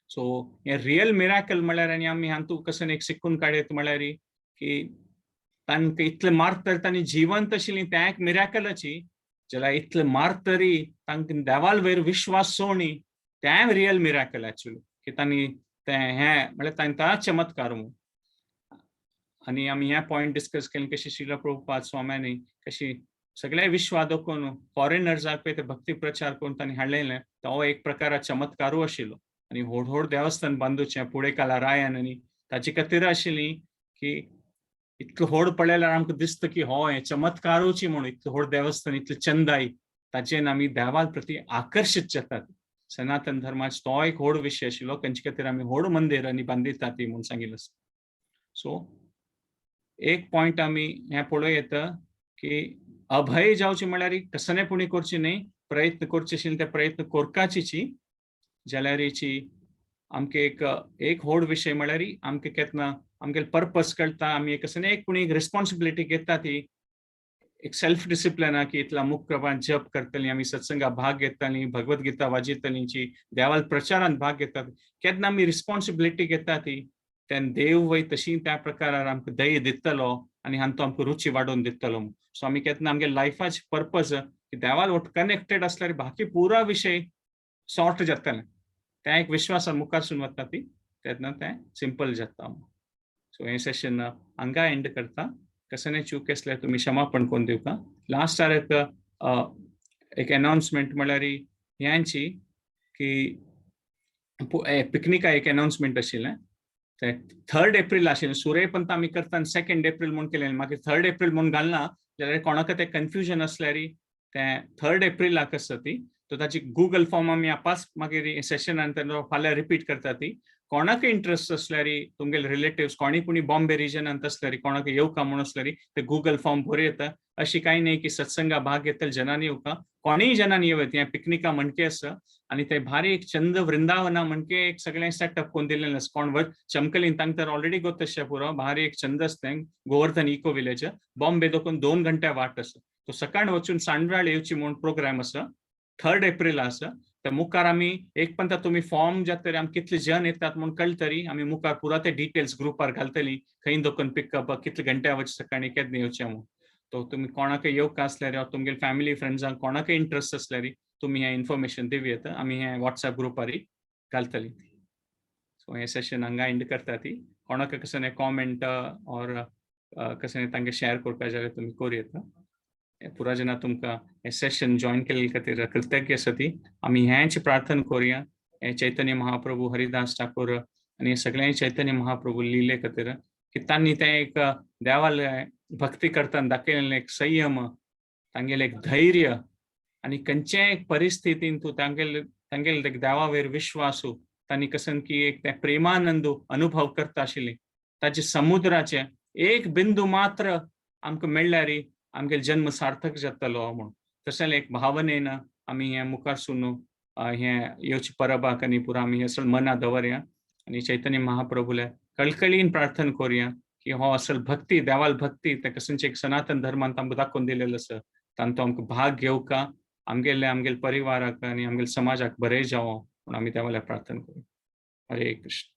सो हें रियल मिराकल म्हळ्यार आनी आमी हातूंत कसो एक शिकून काडयत म्हळ्यार की तांकां इतलें मारतर तांणी जिवंत आशिल्लीं तें एक मिराकलाची, जाल्यार इतलें मारतरी तांकां देवाल वयर विश्वास सोणी तें रियल मिराकल एक्चुअली की तांणी तें हें म्हळ्यार तांकां चमत्कार म्हूण. आनी आमी हें पॉयंट डिस्कस केलें कशी श्रील प्रभुपाद स्वाम्यांनी कशी सगळ्या विश्वा दाखोवन फॉरेनर्साक पळय ते भक्ती प्रचार करून तांणी हाडलेलें तो एक प्रकारा चमत्कारू आशिल्लो आनी व्हड व्हड देवस्थान बांदूचें पुढे काला रायान आनी ताची खातीर आशिल्ली की इतलो व्हड पळयल्यार आमकां दिसता की हो हें चमत्कारूची म्हणून इतलें व्हड देवस्थान इतलें चंदाय ताचेन आमी देवाल प्रती आकर्शीत जातात. सनातन धर्माचो तो एक व्हड विशय आशिल्लो खंयचे खातीर आमी व्हड मंदिर आनी बांदिता ती म्हूण सांगिल्लें आसा. सो एक पॉयंट आमी हें पळोवं येता की अभय जावचें म्हळ्यार कसलें पुणी करचें न्ही, प्रयत्न करचे आशिल्ले ते प्रयत्न करकाचीची जाल्यारीची आमकां एक एक व्हड विशय म्हळ्यार आमकां केन्ना आमगेले पर्पस कळटा, आमी कसलें एक पुणी एक रिस्पॉन्सिबिलिटी घेता ती एक सेल्फ डिसिप्लिना की इतला मुख जप करतली, आमी सत्संगा भाग घेतली, भगवद गीता वाजयतली, देवाल प्रचारान भाग घेतात, केन्ना आमी रिस्पॉन्सिबिलिटी घेता ती तेन्ना देव वय तशी त्या प्रकारार आमकां दय दितलो आनी हांतो आमकां रुची वाडोवन दितलो. सो आमी केन्ना आमगे लायफाचे पर्पज की देवाल वट कनेक्टेड आसल्यार बाकी पुरा विशय सॉर्ट जातले, त्या एक विश्वासान मुखारसून वता ती तेन्ना तें सिंपल जाता. सो हें सेशन हांगा एंड करता. कसलें चूक आसल्यार तुमी क्षमापण करून दिवका. लास्टार एक एक अनाउन्समेंट म्हळ्यार ह्यांची की पिकनिका एक अनाउन्समेंट आशिल्लें तें 3 एप्रील आशिल्लें. सुरे पंत आमी करता 2 एप्रील म्हूण केलें, मागीर 3 एप्रील म्हूण घालना जाल्यार कोणाक तें कन्फ्युजन आसल्यार तें 3 एप्रिलाक आसा ती. तो ताची गुगल फॉर्म आमी आपास मागीर सेशनान फाल्यां रिपीट करता ती. कोणाक इंट्रस्ट आसल्यार तुमगेले रिलेटिव्स कोणी पुणी बॉम्बे रिजनांत आसल्यार कोणाक येवका म्हूण आसल्यार ते गुगल फॉर्म बरय येता. अशी कांय न्ही की सत्संगा भाग घेतले जनांनी येवका, कोणीय जनांनी येवं येता. हें पिकनिका म्हणके आसा आनी ते भारी एक चंद वृंदावना म्हणके एक सगळें सेटअप करून दिलेलें आसा. कोण चमकलीन तांकां तर ऑलरेडी गोत आसचें पुरो. भारी एक चंद आसा तें गोवर्धन इको विलेज, बॉम्बे दोकून 2 घंटे वाट आसा. तो सकाळ वचून सांजवेळ येवची म्हूण प्रोग्राम आसा, 3 एप्रील आसा. त्या मुखार आमी एक पंता तुमी फॉर्म जातरी आमी कितले जन येतात म्हूण कळटरी आमी मुखार पुरा ते डिटेल्स ग्रुपार घालतली, खंय दोकन पिकअप कितले घंट्या वचचे सकाळी केन्ना येवचें म्हूण. तो तुमी कोणाकय येवका आसल्यार तुमगेले फॅमिली फ्रेंड्सांक कोणाकय इंट्रस्ट आसल्यार तुमी हें इन्फॉर्मेशन दिवं येता, आमी हें वॉट्सएप ग्रुपार घालतली. सो हें सेशन हांगा एंड करता ती. कोणाक कसलें कॉमेंट ऑर कसलें तांकां शेअर करपा जाल्यार तुमी करूं येता. पुरा जना तुमकां हें सेशन जॉयन केल्ले खातीर कृतज्ञ आसा ती. आमी हेंच प्रार्थना करुया हे चैतन्य महाप्रभू हरिदास ठाकूर आनी सगळ्या चैतन्य महाप्रभू लिले खातीर की तांणी तें एक देवाले भक्ती करतना दाखयलें एक संयम, तांगेलें एक धैर्य आनी खंयच्याय एक परिस्थितीन तूं तांगेले तांगेले एक देवावेर विश्वासू तांणी कसन की एक तें प्रेमानंद अनुभव करता आशिल्ली. ताचे समुद्राचे एक बिंदू मात्र आमकां मेळ्ळ्यार आमगेलो जन्म सार्थक जातलो म्हूण तशें एक भावनेन आमी हें मुखारसून हें येवचे परबाक आनी पुरा आमी असल मना दवरया आनी चैतन्य महाप्रभूले कळकळीन प्रार्थना करुया की हो असल भक्ती देवाल भक्ती ते कसनचे एक सनातन धर्मान आमकां दाखोवन दिलेलो आसा तांचो आमकां भाग घेवका, आमगेले आमगेले परिवाराक आनी आमगेले समाजाक बरें जावं म्हूण आमी देवाले प्रार्थना करुया. हरे कृष्ण.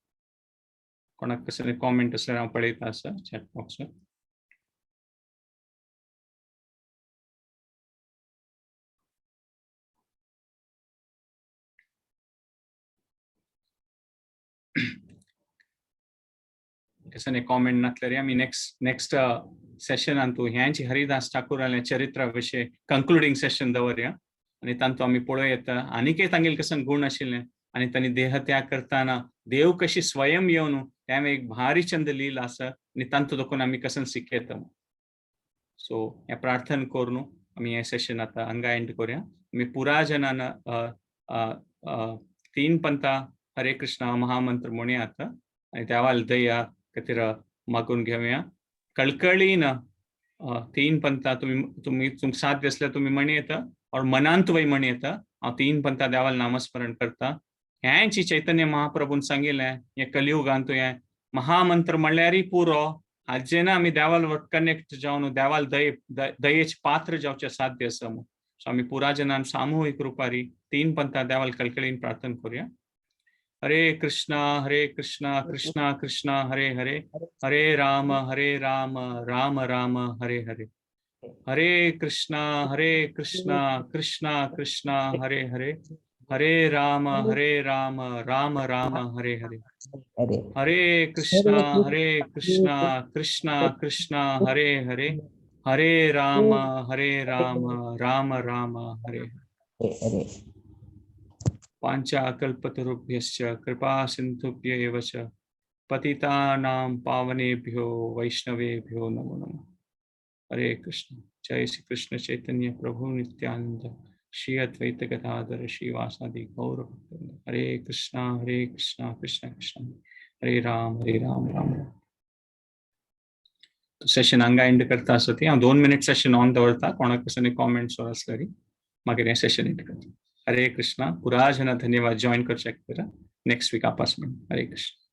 कोणाक कसले कॉमेंट आसल्यार हांव पळयता आसा चॅट बॉक्सार. कसले कॉमेंट नासल्यार आमी नेक्स्ट नेक्स्ट सेशनान तूं ह्यांची हरिदास ठाकूराले चरित्रा विशय कंक्लुडींग सेशन दवरया आनी तांतू आमी पळोवं येता आनीकय तांगेले कशें गुण आशिल्लें आनी तांणी देहत्याग करतना देव कशी स्वयं येवन तें एक भारी चंद लीला आसा आनी तांतू देखून आमी कशें शिकयता. सो हें प्रार्थना करून आमी हें सेशन आतां हांगा एंड करुया. आमी पुरा जनान 3 पंथा हरे कृष्णा महामंत्र म्हणया आतां आनी देवाल दया खातीर मागून घेवया. कळकळीन 3 पंथा तुमी तुमी तुमकां साध्य आसल्यार तुमी म्हणी येता और मनांत वय म्हणी येता. हांव 3 पंथा देवाल नामस्मरण करता. हेंच चैतन्य महाप्रभून सांगिल्लें हें कलियुगांत हें महामंत्र म्हणल्यारय पुरो. हाजेन आमी देवाल कनेक्ट जावन देवाल दये दयेचे पात्र जावचें साध्य आसा म्हूण. सो आमी पुरा जनान सामुहीक रुपारी 3 पंथा देवाल कळकळीन प्रार्थना करुया. हरे कृष्णा कृष्णा कृष्णा हरे हरे, हरे राम राम राम हरे हरे. हरे कृष्णा कृष्णा कृष्णा हरे हरे, हरे राम राम राम हरे हरे. हरे कृष्णा कृष्णा कृष्णा हरे हरे, हरे राम राम राम हरे हरे. पांचाकल्पतरुभ्यश्च कृपा सिन्धुभ्य एव च पतितानां पावनेभ्यो वैष्णवेभ्यो नमो नमः. हरे कृष्ण. जय श्री कृष्ण चैतन्य प्रभु नित्यानंद श्री अद्वैत गदाधर श्रीवासादि गौर भक्तवृंद। हरे कृष्णा हरे कृष्णा कृष्ण कृष्ण हरे राम हरे राम राम राम। सेशन हांगा एंड करता आसत हांव 2 मिनिट सेशन ऑन दवरता. कोणाक कसले कॉमेंट्स आसल्यार मागीर हें सेशन एंड करता. हरे कृष्णा. पुरा जना धन्यवाद जॉईन करच्या खातीर. नेक्स्ट वीक आपास म्हण. हरे कृष्ण.